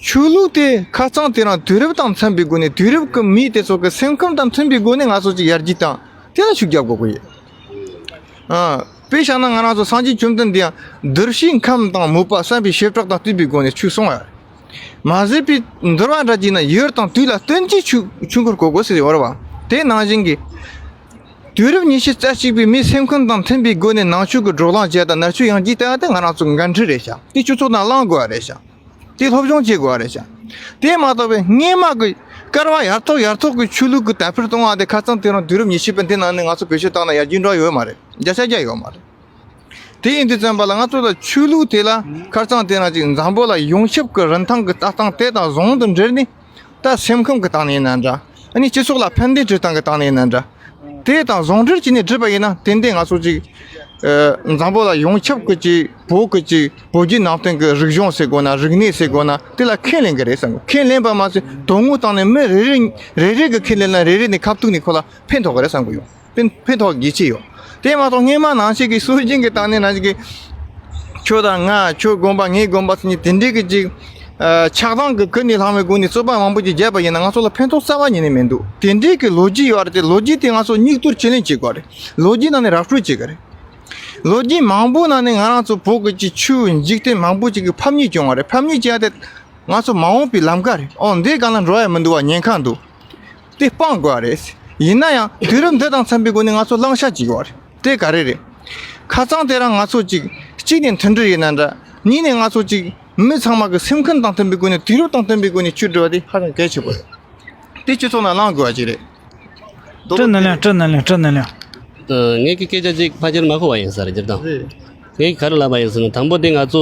ཆོས་ལུགས་དེ་ཁ་རྩང་དེ་རང་དུས་རབས་དང་འཚམ་པའི་སྒོ་ནས་དུས་རབས་ཀྱི་མི་དེ་ཚོ་གི་སེམས་ཁམས་དང་མཐུན་པའི་སྒོ་ནས་ང་ཚོ་ཅིག་ཡར་རྒྱས་དང་དེ་ལ་ཤུགས་རྒྱབ་དགོས་གི་ཡོད། ཨ་དཔེ་བཞག་ན་ང་རང་ཚོ་སངས་རྒྱས་བཅོམ་ལྡན་འདས་ཡང་གདུལ་བྱའི་ཁམས་དང་མོས་པ་བསམ་པའི་བྱེ་བྲག་དང་བསྟུན་པའི་སྒོ་ནས་ཆོས་གསུངས་ཡོད། མ་བཟོད་པའི་འདོད་པ་འདྲ་ཅིག་ན་ཡུལ་དང་དུས་ལ་བསྟུན་གྱིས་ཆོས་ཆོས་འཁོར་བསྐོར་དགོས་ཟེར་བ་རེད་བ། དེ་ནང་བཞིན་གྱི་དུས་རབས་ཉི་ཤུ་རྩ་གཅིག་པའི་མིའི་སེམས་ཁམས་དང་མཐུན་པའི་སྒོ་ནས་ནང་ཆོས་ཀྱི་བགྲོ་གླེང་བྱས་དང་མནར་གཅོད་ཡང་བགྱིས་བསྡད་ཡ་དེ་ང་རང་ཚོ་འགན་འཁྲི་རེད་ཤག་དེ་སྤྱི་ཚོགས་ནང་བསླང་དགོས་པ་རེད་ཤག་དེ་སློབ་སྦྱོང་བྱེད་དགོས་པ་རེད་ཤག་དེ་མ་གཏོགས་པའི་སྔོན་མ་གི་བསྐལ་བ་ཡར་ཐོག་ཡར་ཐོག་གི་ཆོས་ལུགས་ཀྱི་དར་འཕེལ་གཏོང་བ་དེ་ཁ་རྩང་དེ་རིང་དུས་རབས་ཉི་ཤུ་པའི་འདི་ནང་ནས་ང་ཚོ་བེད་སྤྱོད་བཏང་ན་ཡར་རྒྱས་འགྲོ་ཡོད་མ་རེད། བརྒྱ་ཆ་བརྒྱ་ཡོད་མ་རེད། དེ་ཡིན་དུས་ཙམ་པ་ལ་ང་ཚོ་ལ་ཆོས་ལུགས་དེ་ལ་ཁ་རྩང་དེ་རིང་ཅིག་འཛམ་བུ་གླིང་ཡོངས་ཁྱབ་ཀྱི་རིན་ཐང་གི་ལྟ་སྟངས་དེ་དང་ཟུང་དུ་འབྲེལ་ནས། ད་སེམས་ཁམས་ཀྱི་སྟེང་ནས་ཡིན་ན་འདྲ། ཨ་ནི་སྤྱི་ཚོགས་ལ་ཕན་བདེ་སྤྲོད་སྟངས་ཀྱི་སྟེང་ནས་ཡིན་ན་འདྲ། དེ་དང་ཟུང་འབྲེལ་བྱས་ནས་བསྒྲུབས་པ་ཡིན་ན་ཏན་ཏན་ང་ཚོ་ཅིག་ཨ། འཛམ་བུ་གླིང་ཡོངས་ཁྱབ་ཀྱི་ཅིག་བོད་ཀྱི་ཅིག་བོད་བརྒྱུད་ནང་བསྟན་གྱི་རིག་གཞུང་ཟེར་དགོས་ན་རིག་གནས་ཟེར་དགོས་ན་དེ་ལ་ཁས་ལེན་གྱི་རེད་བསམ་གི། ཁས་ལེན་པ་མ་ཟད་དོན་དངོས་སྟེང་ནས་མི་རེ་རེ་རེ་རེ་གི་ཁས་ལེན་ན་རེ་རེ་ནས་ཁ་ཐུག་ནས་ཁོ་ལ་ཕན་ཐོགས་ཀྱི་རེད་བསམ་གི་ཡོད། ཕན་ཕན་ཐོགས་ཡིད་ཆེས་ཡོད། དེ་མ་གཏོགས་སྔོན་མ་ནང་བཞིན་གྱི་སྲོལ་རྒྱུན་གྱི་སྟེང་ནས་ནང་བཞིན་གྱི་ཁྱོད་དང་ང་ཁྱོད་དགོན་པ་ངའི་དགོན་པ་ཟེར་ནས་དེ་འདྲའི་གི་ཅིག་ཨ། ཆགས་སྡང་གི་ཀུན་ནས་བསླངས་པའི་སྒོ་ནས་རྩོད་པ་མང་པོ་ཅིག་བརྒྱབ་པ་ཡིན་ན་ང་ཚོ་ལ་ཕན་ཐོགས་རྩ་བ་ཉིད་ནས་མི་འདུག་དེ་འདྲའི་གི་ལོ་རྒྱུས་ཡོད་རེད་དེ་ལོ་རྒྱུས་དེ་ང་ཚོ་སྙིགས་དོར་ཅི་ལེན་བྱེད་དགོས་རེད། ལོ་རྒྱུས་ནང་ནས་ར་སྤྲོད་བྱེད་དགོས་རེད། ལོ་རྒྱུས་མང་པོ་ནང་ནས་ང་རང་ཚོ་བོད་ཀྱི་ཅིག་ཆོས་འཇིག་རྟེན་མང་པོ་ཅིག་གི་ཕམ་ཉེས་བྱུང་བ་རེད། ཕམ་ཉེས་བྱས་ཏེ། ང་ཚོ་མ་འོངས་པའི་ལམ་ཁ་རེད། ཨོ་འདི་སྒང་ལ་འགྲོ་ཡ་མི་འདུག་བ། ཉེན་ཁ་འདུག་དེ་སྤང་དགོས་རེད། ཡིན་ན་ཡང་དུས་རབས་འདི་དང་འཚམ་པའི་སྒོ་ནས་ང་ཚོ་བླང་བྱ་བྱེད་དགོས་རེད། དེ་ག་རེ་རེད། ཁ་རྩང་དེ་རང་ང་ཚོ་གཅིག་གཅིག་ནས་མཐུན་སྒྲིལ་ཡིན་ན་འདྲ། གཉིས་ནས་ང་ཚོ་གཅིག་མི་ཚང་མ་གི་སེམས་ཁམས་དང་མཐུན་པའི་སྒོ་ནས་དུས་རབས་དང་མཐུན་པའི་སྒོ་ནས་ཆོས་སྒྲུབ་པ་དེ་ཧ་ཅང་གལ་ཆེན་པོ་རེད། དེ་སྤྱི་ཚོགས་ནང་བླང་དགོས་པ་ཅིག་རེད། སྤྲིན་ནན་ལེན་སྤྲིན་ནན་ལེན་སྤྲིན་ནན་ལེན། ངེད་ཀྱི་སྐད་ཆ་ཅིག་ཕལ་ཆེར་མ་གོ་བ་ཡིན་ས་རེད། སྤྱིར་བཏང་། ངས་ག་རེ་ལབ་པ་ཡིན་ཟེར་ན་དང་པོ་དེ་ང་ཚོ་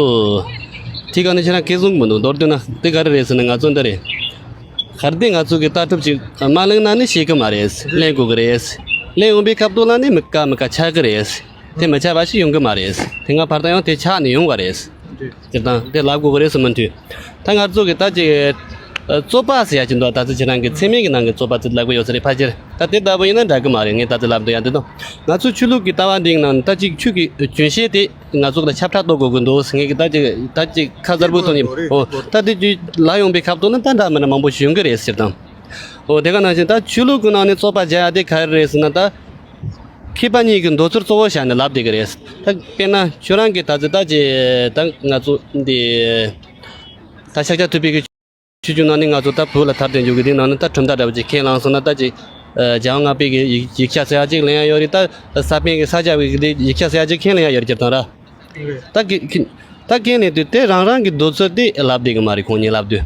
དེ་ག་ནས་ཁྱེད་རང་སྐད་གསུང་གི་མི་འདུག་མདོར་བསྡུས་ན་དེ་ག་རེ་རེད་ཟེར་ན་ང་ཚོ་འདི་རེད། ག་རེ་དེ་ང་ཚོ་གི་ལྟ་གྲུབ་ཅིག་མ་གླེང་ན་ནི་ཤེས་ཀྱི་མ་རེད། གླེང་དགོས་ཀྱི་རེད། གླེང་ཡོང་པའི་སྐབས་དུ་ལ་ནི་མི་དགའ་མི་དགའ་ཆགས་ཀྱི་རེད། དེ་མི་ཆགས་པ་ཞིག་ཡོང་གི་མ་རེད། དེ་སྔ་བར་དུ་ཡང་དེ་ཆགས་ནས་ཡོང་བ་རེད། སྤྱིར་བཏང་དེ་ལབ་དགོས་ཀྱི་རེད་ཟེར་མི་འདུག་ད་ང་ཚོ་གི་ད་ཅིག་རྩོད་པ་ཟེར་ཡ་ཅིག་འདུག་ད་ཚོད་ཁྱེད་རང་གི་ཚད་མིན་གྱི་ནང་གི་རྩོད་པ་ཚོ་ལབ་ཀྱི་ཡོད་ས་རེད་ཕལ་ཆེར། ད་དེ་ལྟ་བུ་ཡིན་ན་འདྲ་གི་མ་རེད། ངས་ད་ཚོད་ལབ་འདུག་ཡ་འདི་དང་ང་ཚོ་ཆོས་ལུགས་ཀྱི་ལྟ་བ་འདི་ནང་ད་ཅིག་ཆོས་ཀྱི་རྒྱུན་ཤེས་དེ་ང་ཚོ་ལ་ཁྱབ་བསྒྲགས་གཏོང་དགོས་ཀྱི་འདུག་ངས་ཀྱི་ད་ཅིག་ད་ཅིག་ཁ་གསལ་པོ་ཐོན་ཡིན། ཨོ་ད་དེ་ཅིག་ལ་ཡོང་པའི་སྐབས་དུ་ན་ད་འདྲ་མི་འདྲ་མང་པོ་ཞིག་ཡོང་གི་རེད་སྤྱིར་བཏང་། ཨོ་དེ་ག་ནང་བཞིན་ད་ཆོས་ལུགས་ཀྱི་ནང་ནས་རྩོད་པ་བྱ་ཡ་དེ་ག་རེ་རེད་ཟེར་ན་ད། མཁས་པ་གཉིས་ཀྱི་འདོད་ཚུལ་གཙོ་བོ་བཞག་ནས་ལབ་བསྡད་ཀྱི་རེད། ད་དཔེར་ན་ཁྱོད་རང་གིས་ད་ཚོད་ད་ཅི་ད་ང་ཚོ་འདི་ད་ཤཱཀྱ་ཐུབ་པའི་གི་ཆོས་བརྒྱུད་ནང་ནས་ང་ཚོ་ད་བོད་ལ་དར་ཏེ་འཇུག་གི་དེ་ནང་ནས་ད་གྲུབ་མཐའ་འདྲ་བོ་ཅིག་ཁས་བླངས་སོང་ན་ད་ཅི་རྒྱལ་དབང་ལྔ་པའི་གི་ཡིག་ཡིག་ཆ་ཟེར་ཡ་ཅིག་ལེན་ཡ་ཡོད་རེད། ད་ས་པཎ་གི་ས་སྐྱ་པའི་གི་ཡིག་ཆ་ཟེར་ཡ་ཅིག་ཁས་ལེན་ཡ་ཡོད་རེད་སྤྱིར་བཏང་ར། ད་གི་ཁི་ད་གན་ནས་དུས་དེ་རང་རང་གི་འདོད་ཚུལ་དེ་ལབ་བསྡད་གི་མ་རེད། ཁོང་གཉིས་ལབ་དུས།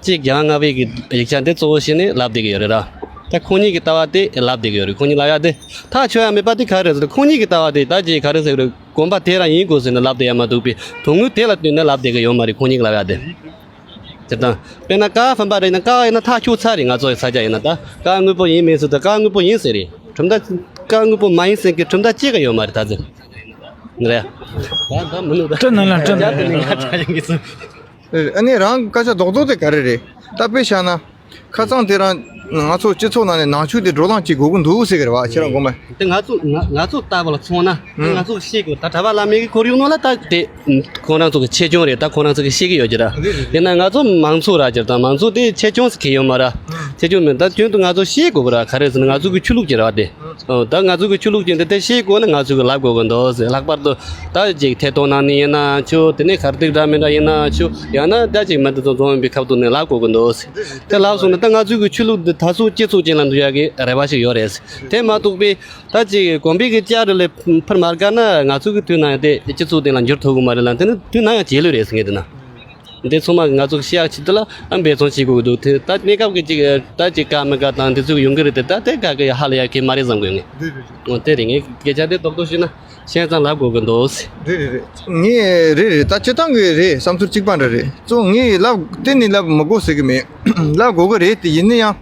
གཅིག་རྒྱལ་བ་ལྔ་པའི་གི་ཡིག་ཆ་འདི་གཙོ་བོ་བྱས་ནས་ལབ་བསྡད་གི་ཡོད་རེད་ར། ད་ཁོང་གཉིས་ཀྱི་ལྟ་བ་དེ་ལབ་བསྡད་གི་ཡོད་རེད། ཁོང་གཉིས་ལབ་ཡ་དེ་ཐག་ཆོད་ཡ་མེད་པ་དེ་ག་རེ་རེད་ཟེར་ན་ཁོང་གཉིས་ཀྱི་ལྟ་བ་དེ་ད་ཅི་ག་རེ་ཟེར་གི་རེད། དགོན་པ་དེ་རང་ཡིན་དགོས་ཟེར་ནས་ལབ་བསྡད་ཡ་མ་གཏོགས་པའི་དོན་དངོས་དེ་ལ་བསྟུན་ནས་ལབ་བསྡད་གི་ཡོད་མ་རེད། ཁོང་གཉིས་ཀྱི་ལབ་ཡ་དེ། དེ་དང་དཔེར་ན་ཀ་བ་བུམ་པ་རེད་ན་ཀ་བ་ཡིན་ན་ཐག་ཆོད་ཚར་རེད། ང་ཚོ་ཡི་ས་ཆ་ཡིན་ན་ད་ཀ་བ་དངོས་པོ་ཡིན་མིན་ཟེར་ད་ཀ་བ་དངོས་པོ་ཡིན་ཟེར་རེད། གྲུབ་མཐའ་ཀ་བ་དངོས་པོ་མ་ཡིན་ཟེར་གི་གྲུབ་མཐའ་གཅིག་གི་ཡོད་མ་རེད་ད་ཟེར། རེད། ད་ད་མི་ནུས་ད། སྤྲིན་ནང་ལ་སྤྲིན་ནང་ལ། ཡ་དེ་ནི་ང་ཆ་ཡིན་གི་སོང་། ཨ་ནི་རང་སྐད་ཆ་རྡོག་རྡོག་དེ་ག་རེ་རེད། ད་དཔེ་བཞག་ན། ཁ་རྩང་དེ་རང་ང་ཚོ་སྤྱི་ཚོགས་ནང་ནས་ནང་ཆོས་དེ་བགྲོ་གླེང་བྱེད་དགོས་ཀྱི་འདུག་ཟེར་གི་རེད་བ། ཁྱེད་རང་དགོངས་པ། དེ་ང་ཚོ་ང་ང་ཚོ་ལྟ་བུ་ལ་མཚོན་ན་ང་ཚོ་ཤེས་དགོས། ད་གྲྭ་པ་བླ་མའི་གི་ཁོར་ཡུག་ནང་ལ་ད་དེ་ཁོང་རང་ཚོ་གི་ཆེ་ཆུང་རེད། ད་ཁོང་རང་ཚོ་གི་ཤེས་གི་ཡོད་ཀྱི་ར། རེད་རེད། ཡིན་ན་ང་ཚོ་མང་ཚོགས་ར་སྤྱིར་བཏང་མང་ཚོགས་དེ་ཆེ་ཆུང་ཟེར་གི་ཡོད་མ་ར། ཆེ་ཆུང་མིན་ད་རྒྱུན་དུ་ང་ཚོ་ཤེས་དགོས་གི་ར། ག་རེ་ཟེར་ན་ང་ཚོ་གི་ཆོས་ལུགས་ཀྱི་ར་བ་དེ། ཨོ་ད་ང་ཚོ་གི་ཆོས་ལུགས་ཅན་དེ་དེ་ཤེས་དགོས་ན་ང་ཚོ་གི་ལབ་དགོས་གི་འདུག་ཟེར། ལྷག་པར་དུ་ད་ཅིག་ཐད་གཏོང་ནང་ནས་ཡིན་ན་ཆོག་དེ་ནས་གར་སྟེགས་འདྲ་མི་འདྲ་ཡིན་ན་ཆོག་ཡང་ན་ད་ཅིག་མི་འདི་ཚོ་འཛོམས་ཡོང་པའི་ཁ་ཐུག་ནས་ལབ་དགོས་གི་འདུག་ཟེར། དེ་ལབ་སོང་ན་ད་ང་ཚོ་གི་ཆོས་ལུགས་འདི་ད་སོ་སྤྱི་ཚོགས་ཅན་ལ་འདུག་ཡ་གི་རེ་བ་ཞིག་ཡོད་རེད། དེ་མ་གཏོགས་པའི་ད་ཅིག་དགོན་པའི་གི་ལྕགས་རི་ལས་ཕར་མར་བཀར་ན་ང་ཚོ་གི་དུས་ནང་དེ་སྤྱི་ཚོགས་སྟེང་ལ་འགྱུར་ཐུབ་གི་མ་རེད་ལ། དེ་ནི་དུས་ནང་ཡང་བྱེད་ལོས་རེད་ཟེར་ངས་དེ་ན། འདི་ཚང་མ་ང་ཚོ་ཤེས་ཡག་ཆེད་དུ་ལ་ཨ་འབད་བརྩོན་བྱེད་དགོས་ཀྱི་འདུག་དེ་ད་གནས་སྐབས་ཀྱི་ཅིག་ད་ཅིག་དགའ་མི་དགའ་དང་འདི་ཚོ་ཡོང་གི་རེད་དེ། ད་དེ་དགའ་གི་ཡ་ཧ་ལས་ཡ་གི་མ་རེད་བསམ་གི་ཡོད་ངས། འོ་དེ་རེད། ངས་སྐད་ཆ་དེ་རྡོག་རྡོག་ཞུས་ན་ཤེས་ཙང་ལབ་དགོས་ཀྱི་འདུག་རེད་རེད་རེད། ངས་རེད་རེད། ད་སྤྱིར་བཏང་གི་རེད། བསམ་ཚུལ་གཅིག་པ་འདྲ་རེད། གཙོ་ངས་ལབ་གཏན་ནས་ལབ་མི་དགོས་ཟེར་གི་མེད། ལབ་དགོས་གི་རེད་དེ། ཡིན་ན་ཡང་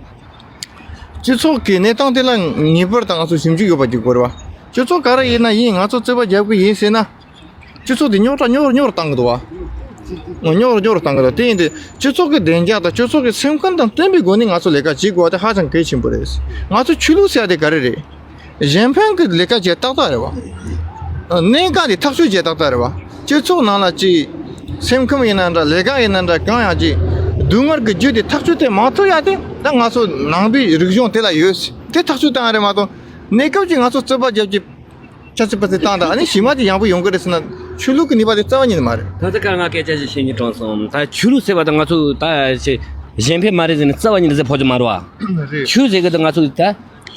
སྤྱི་ཚོགས་ཀྱི་གནས་སྟངས་དེ་ལ་ངེས་པར་དུ་ང་ཚོ་ཞིབ་འཇུག་ཡོད་པ་ཅིག་དགོས་རེད་བ། སྤྱི་ཚོགས་ག་རེ་ཡིན་ན་ཡིན། ང་ཚོ་རྩོད་པ་རྒྱབ་གི་ཡིན་ཟེར་ན། སྤྱི་ཚོགས་དེ་རྙོག་དྲ་རྙོག་རྙོག་བཏང་གི་འདུག་བ། རྙོག་རྙོག་བཏང་གི་འདུག་དེ་ཡིན་དུས་སྤྱི་ཚོགས་ཀྱི་བདེ་འཇགས་དང་སྤྱི་ཚོགས་ཀྱི་སེམས་ཁམས་དང་མཐུན་པའི་སྒོ་ནས་ང་ཚོ་ལས་ཀ་བྱེད་དགོས་པ་དེ་ཧ་ཅང་གལ་ཆེན་པོ་རེད། ང་ཚོ་ཆོས་ལུགས་ཟེར་ཡ་དེ་ག་རེ་རེད། གཞན་ཕན་གྱི་ལས་ཀ་བྱེད་ཏག་ཏག་རེད་བ། གནད་འགག་དེ་ཐག་གཅོད་བྱེད་ཏག་ཏག་རེད་བ། སྤྱི་ཚོགས་ནང་ལ་ཅིག་སེམས་ཁམས་ཡིན་ན་འདྲ། ལས་ཀ་ཡིན་ན་འདྲ། གང་ཡང་ཅིག་སྡུག་བསྔལ་གྱི་རྒྱུ་དེ་ཐག་གཅོད་དེ་མ་ཐུབ་ཡ་དེ་ད་ང་ཚོ་ནང་པའི་རིག་གཞུང་དེ་ལ་ཡོད། དེ་ཐག་གཅོད་བཏང་ཡ་རེད་མ་གཏོགས་གནས་སྐབས་ཀྱི་ང་ཚོ་རྩོད་པ་རྒྱབ་ཀྱི། ཆ་ཆི་པ་ཚེ་བཏང་དང་ཨ་ནི་ཞི་མ་དེ་ཡང་པོ་ཡོང་གི་རེད་ཟེར་ན་ཆོས་ལུགས་ཀྱི་ནུས་པ་དེ་རྩ་བ་ཉིད་ནས་མ་རེད། ད་ལྟ་ཀ་ང་སྐད་ཆ་ཞིག་བཤད་སྙིང་བྲོ་སོང་། ད་ཆོས་ལུགས་ཟེར་བ་དང་ང་ཚོ་ད་ཅི་གཞན་ཕན་མ་རེད་ཟེར་ནས་རྩ་བ་ཉིད་ནས་ཟེར་ཕོ་ཅི་མ་རེད་བ། ཆོས་ཟེར་གི་ད་ང་ཚོ་ད་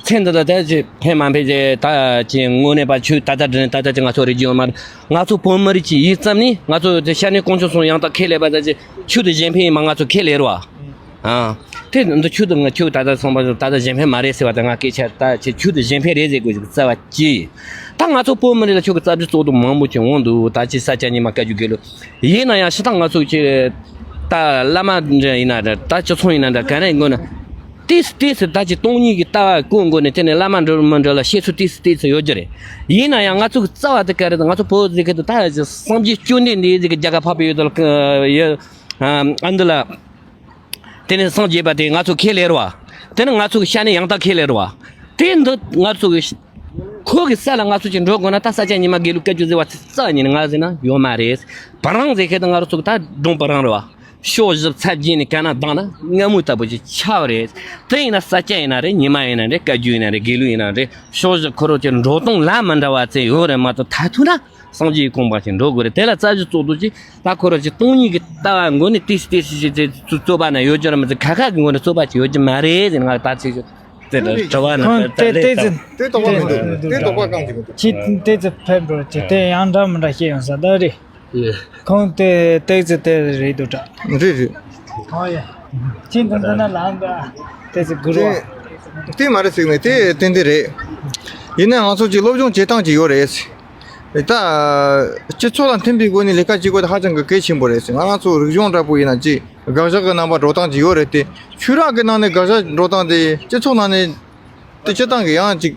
ཚེ་འདི་ལ་ད་ཅི་ཕན་མ་ཕན་ཅི་ད་ཅི་དངོས་གནས་པ་ཆོས་ད་ལྟ་དྲན་ད་ལྟ་ཅི་ང་ཚོ་རེ་རྒྱུ་ཡོད་མ་རེད། ང་ཚོ་བོད་མི་རིགས་ཀྱི་ཡིད་ཙམ་ནི་ང་ཚོ་དེ་ཤ་ནས་དཀོན་མཆོག་གསུམ་ཡང་དག་ཁས་ལེན་པ་ད་ཅི་ཆོས་དེ་གཞན་ཕན་ཡིན་མ་ང་ཚོ་ཁས་ལེན་རེད་བ། ཨ། དེ་འདི་ཆོས་དང་ཆོས་ད་ལྟ་སོང་པ་ད་ལྟ་གཞན་ཕན་མ་རེད་ཟེར་བ་དང་ང་སྐད་ཆ་ད་ཆེ་ཆོས་དང་གཞན་ཕན་རེད་ཟེར་དགོས་ཞིག་རྩ་བ་གཅིག་ད་ང་ཚོ་བོད་མི་རིགས་ལ་ཆོས་ཀྱི་རྩ་འཛུགས་གཙོ་དོན་མང་པོ་ཅིག་འོང་འདུག་ད་ཅི་ས་སྐྱ་ཉི་མ་བཀའ་བརྒྱུད་དགེ་ལུགས་ཡིན་ན་ཡང་ཕྱི་ཐང་ང་ཚོ་ཆེ་ད་བླ་མ་འདྲ་ཡིན་ན་འདྲ་ད་སྤྱི་ཚོགས་ཡིན་ན་འདྲ་ག་ནས་དགོས་ན་ཏིས་ཏིས་ད་ཅི་སྟོང་ཉིད་ཀྱི་ལྟ་བ་ཀུན་དགོས་ནས་དེ་ནས་བླ་མ་འདྲ་མི་འདྲ་ལ་བཤད་ཚུལ་ཏིས་ཏིས་ཡོད་རྒྱུ་རེད། ཡིན་ན་ཡང་ང་ཚོ་གི་རྩ་བ་དེ་ག་རེད་ད་ང་ཚོ་བོད་ཟེར་མཁན་དེ་ད་སངས་རྒྱས་བཅོམ་ལྡན་འདས་ཟེར་མཁན་རྒྱ་གར་འཕགས་པའི་ཡུལ་དུ་ལ་ཡ་ཨ་འདི་ལ། དེ་ནས་སངས་རྒྱས་པ་དེ་ང་ཚོ་ཁས་ལེན་རོ། དེ་ནི་ང་ཚོ་གི་ཤ་ནས་ཡང་དག་ཁས་ལེན་རོ། དེ་འདི་ང་ཚོ་གི་ཁོ་གི་ས་ལ་ང་ཚོ་ཅིག་འགྲོ་དགོས་ན་ད་ས་སྐྱ་ཉི་མ་དགེ་ལུགས་བཀའ་བརྒྱུད་ཟེར་བ་རྩ་ཉིད་ནས་ང་ཟེར་ན་ཡོད་མ་རེད། བ་རང་ཟེར་ཁེ་ད་ང་རང་ཚོ་གི་ད་སྒྲུང་བ་རང་རེད་བ། ཕྱོགས་བཞི་ཚབ་བརྒྱད་ནས་ག་ན་བཏང་ན་སྔ་མོའི་ལྟ་བུ་ཅིག་ཆགས་རེད། དེ་ཡིན་ན་ས་སྐྱ་ཡིན་ན་རེད་ཉི་མ་ཡིན་ན་རེད་བཀའ་བརྒྱུད་ཡིན་ན་རེད་དགེ་ལུགས་ཡིན་ན་རེད་ཕྱོགས་བཞི་ཁོ་རང་ཅིག་འགྲོ་སྟངས་ལ་མི་འདྲ་བ་ཅིག་ཡོད་རེད་མ་གཏོགས་མཐར་ཐུག་ན། སངས་རྒྱས་ཀྱི་གོ་འཕང་ཞིག་འགྲོ་དགོས་རེད། དེ་ལ་རྩ་གཞི་གཙོ་བོ་ཅིག་ད་ཁོ་རང་ཅིག་སྟོང་ཉིད་ཀྱི་ལྟ་བ་མགོ་ནས་ཏིས་ཏིས་ཞིག་ཅིག་རྩོད་པ་ན་ཡོད་རྒྱུ་ར་མི་ཚེ་ཁ་ཁ་གི་མགོ་ནས་རྩོད་པ་ཅིག་ཡོད་རྒྱུ་མ་རེད་ཟེར་ང་ད་ཅིག་དེ་ལ་དྲི་བ་ན་ཁོང་དེ་ལས་དེ་ཙམ་དེ་དོགས་པ་མི་འདུག་དེ་དོགས་པ་གང་ཅིག་མི་འདུག་ཁྱེད་དེ་ཙམ་ཕན་པོ་ཅིག་དེ་ཡང་འདྲ་མི་འདྲ་བཤད་ཡོང་ས་ད་རེད། ཁོང་དེ་ཏོག་ཙམ་དེ་རེད་འདུག་དྲ། རེད་རེད། ཁོང་ཡ། ཁྱེད་འདི་འདི་ན་ལངས་འདྲ། ཏོག་ཙམ་དགུ་རུ་བ། དེ་མ་རེད་ཟེར་ནས་དེ་ཏན་ཏན་རེད། ཡིན་ནའང་ང་ཚོ་ཅིག་སློབ་སྦྱོང་བྱེད་སྟངས་ཅིག་ཡོད་རེད། ད། སྤྱི་ཚོགས་དང་མཐུན་པའི་སྒོ་ནས་ལས་ཀ་བྱེད་དགོས་དེ་ཧ་ཅང་གི་གལ་ཆེན་པོ་རེད་ཟེར་ང་རང་ཚོ་རིག་གཞུང་འདྲ་པོ་ཡིན་ན་ཅིག་དགག་བཞག་གི་རྣམ་པ་འགྲོ་སྟངས་ཅིག་ཡོད་རེད་དེ། ཆོས་ར་གི་ནང་ནས་དགག་བཞག་འགྲོ་སྟངས་དེ་སྤྱི་ཚོགས་ནང་ནས། དེ་སྤྱི་བཏང་གི་ཡང་ཅིག་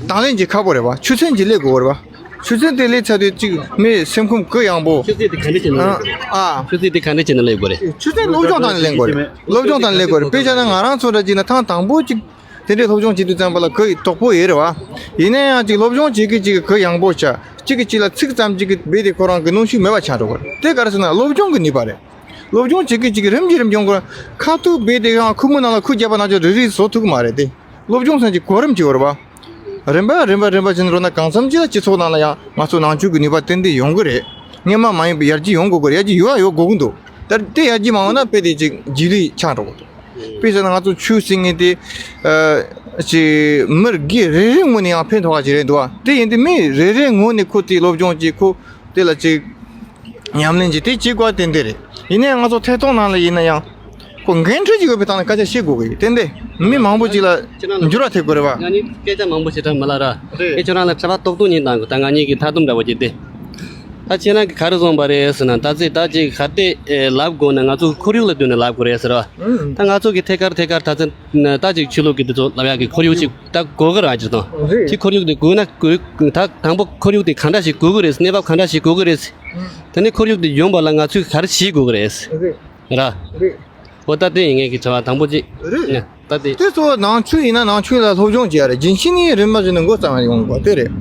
དང་ལེན་ཅིག་ཁག་པོ་རེད་བ། ཆོས་ཚན་ཅིག་ལས་དགོས་རེད་བ། ཆོས་ཚན་དེ་ལས་ཚར་དུས་ཅིག་མི་སེམས་ཁམས་གུ་ཡངས་པོ། ཆོས་ཚན་དེ་ག་འདྲ་བྱས་ནས་ལས་དགོས་རེད། ཨ། ཆོས་ཚན་དེ་ག་འདྲ་བྱས་ནས་ལས་དགོས་རེད། ཆོས་ཚན་སློབ་སྦྱོང་སྟངས་ནས་ལེན་དགོས་རེད། སློབ་སྦྱོང་སྟངས་ནས་ལེན་དགོས་རེད། དཔེ་བཞག་ན་ང་རང་ཚོ་འདྲ་ཅིག་ན་ཐེངས་དང་པོ་ཅིག་དེ་འདྲའི་སློབ་སྦྱོང་བྱེད་དུས་ཙམ་པ་ལ་གུ་ཡི་དོག་པོ་ཡོད་རེད་བ། ཡིན་ན་ཡང་ཅིག་སློབ་སྦྱོང་བྱེད་ཀྱི་ཅིག་གུ་ཡངས་པོ་བྱ། གཅིག་གིས་གཅིག་ལ་ཚིག་ཙམ་ཅིག་གི་རྦད་དེ་ཁོ་རང་གི་གནོན་ཤུགས་མེད་པ་ཆགས་འགྲོ་གི་རེད། དེ་ག་རེ་ཟེར་ན་སློབ་སྦྱོང་གི་ནུས་པ་རེད། སློབ་སྦྱོང་བྱེད་ཀྱི་ཅིག་རིམ་གྱིས་རིམ་གྱིས་ཡོང་གི་རེད། ཁ་ཐུག་རྦད་དེ་ཡང་ཁུག་མ་ནང་ལ་ཁུག་བརྒྱབ་པ་ནང་བཞིན་རིལ་རིལ་བཟོ་ཐུབ་ཀྱི་མ་རེད་དེ། སློབ་སྦྱོང་ཟེར་གྱི་གོ་རིམ་ཅིག་ཡོད་རེད་བ། རིམ་པ་རིམ་པ་རིམ་པ་བྱས་ནས་འགྲོ་ན་གང་འཚམ་ཅིག་ལ་སྤྱི་ཚོགས་ནང་ལ་ཡང་ང་ཚོ་ནང་ཆོས་ཀྱི་ནུས་པ་ཏན་ཏན་ཡོང་གི་རེད། སྔོན་མ་མ་ཡིན་པའི་ཡར་རྒྱས་ཡོང་དགོས་ཀྱི་རེད། ཡར་རྒྱས་ཡོད་ཡོད་དགོས་ཀྱི་འདུག་ད་དེ་ཡར་རྒྱས་མ་ཡོང་ན་དཔེ་དེ་ཅིག་རྗེས་ལུས་ཆགས་འགྲོ་གི་འདུག་དཔེ་བཞག་ན་ང་ཚོ་ཆོས་ཟེར་མཁན་དེ། ཨ། ཅིག་མི་སྒེར་རེ་རེའི་ངོས་ནས་ཡང་ཕན་ཐོགས་པ་ཅིག་རེད་འདུག་བ། དེ་ཡིན་དུས་མི་རེ་རེའི་ངོས་ནས་ཁོ་དེ་སློབ་སྦྱོང་བྱེད་ཁོ་དེ་ལ་ཅིག་ཉམས་ལེན་བྱེད་དེ་བྱེད་དགོས་ཏན་ཏན་རེད། ཡིན་ནའང་ང་ཚོ་ཐད་གཏོང་ནང་ལ་ཡིན་ན་ཡང་ཁོ་འགན་འཁྲི་ཅིག་ཡོད་པའི་སྟེང་ལ་སྐད་ཆ་བཤད་དགོས་ཀྱི་ཡོད། ཏན་ཏན་མི་མང་པོ་ཅིག་ལ་འགྱུར་བ་ཐེབས་དགོས་རེད་བ། ང་གཉིས་སྐད་ཆ་མང་པོ་བཤད་གྲབས་མི་ལ་ར། རེད། ཨེ་ཁྱོད་རང་ལ་དྲི་བ་ཏོག་ཏོག་གཉིས་བཏང་གི་ད་ང་གཉིས་ཀྱི་མཐའ་སྡོམ་འདྲ་བོ་བྱས་ཏེ། ད་ཁྱེད་རང་གིས་ག་རེ་གསུངས་པ་རེད་ཟེར་ན་ད་ཚེ་ད་ཅིག་ག་དེ་ལབ་དགོས་ན་ང་ཚོ་ཁོར་ཡུག་ལ་ལྟོས་ནས་ལབ་དགོས་རེད་ཟེར་བ། ད་ང་ཚོ་གི་ཐད་ཀར་ཐད་ཀར་ད་ཚེ་ད་ཅིག་ཆོས་ལུགས་ཀྱི་དེ་ཚོ་ལབ་ཡག་གི་ཁོར་ཡུག་ཅིག་ད་དགོས་ཀྱི་རེད་ཅིག་དང་། ཅིག་ཁོར་ཡུག་དེ་དགོས་ན་དགོས་ད་དང་པོ་ཁོར་ཡུག་དེ་གང་འདྲ་ཞིག་དགོས་ཀྱི་རེད། གནས་བབ་གང་འདྲ་ཞིག་དགོས་ཀྱི་རེད། དེ་ནས་ཁོར་ཡུག་དེ་ཡོང་བ་ལ་ང་ཚོས་ག་རེ་བྱེད་དགོས་ཀྱི་རེད། རེད། ར། རེད། འོ་ད་དེ་ཡིན་ངེས་ཀྱི་དྲི་བ་དང་པོ་གཅིག་རེད། ད་དེ། དེ་ཚོ་ནང་ཆོས་ཡིན་ན་ནང་ཆོས་ལ་སློབ་སྦྱོང་བྱེད་ཡ་རེད། རྒྱུན་ཤེས་ནི་རིམ་པ་བཞིན་དུ་འགོ་བརྩམས་ཡོང་དགོས་དེ་རེད།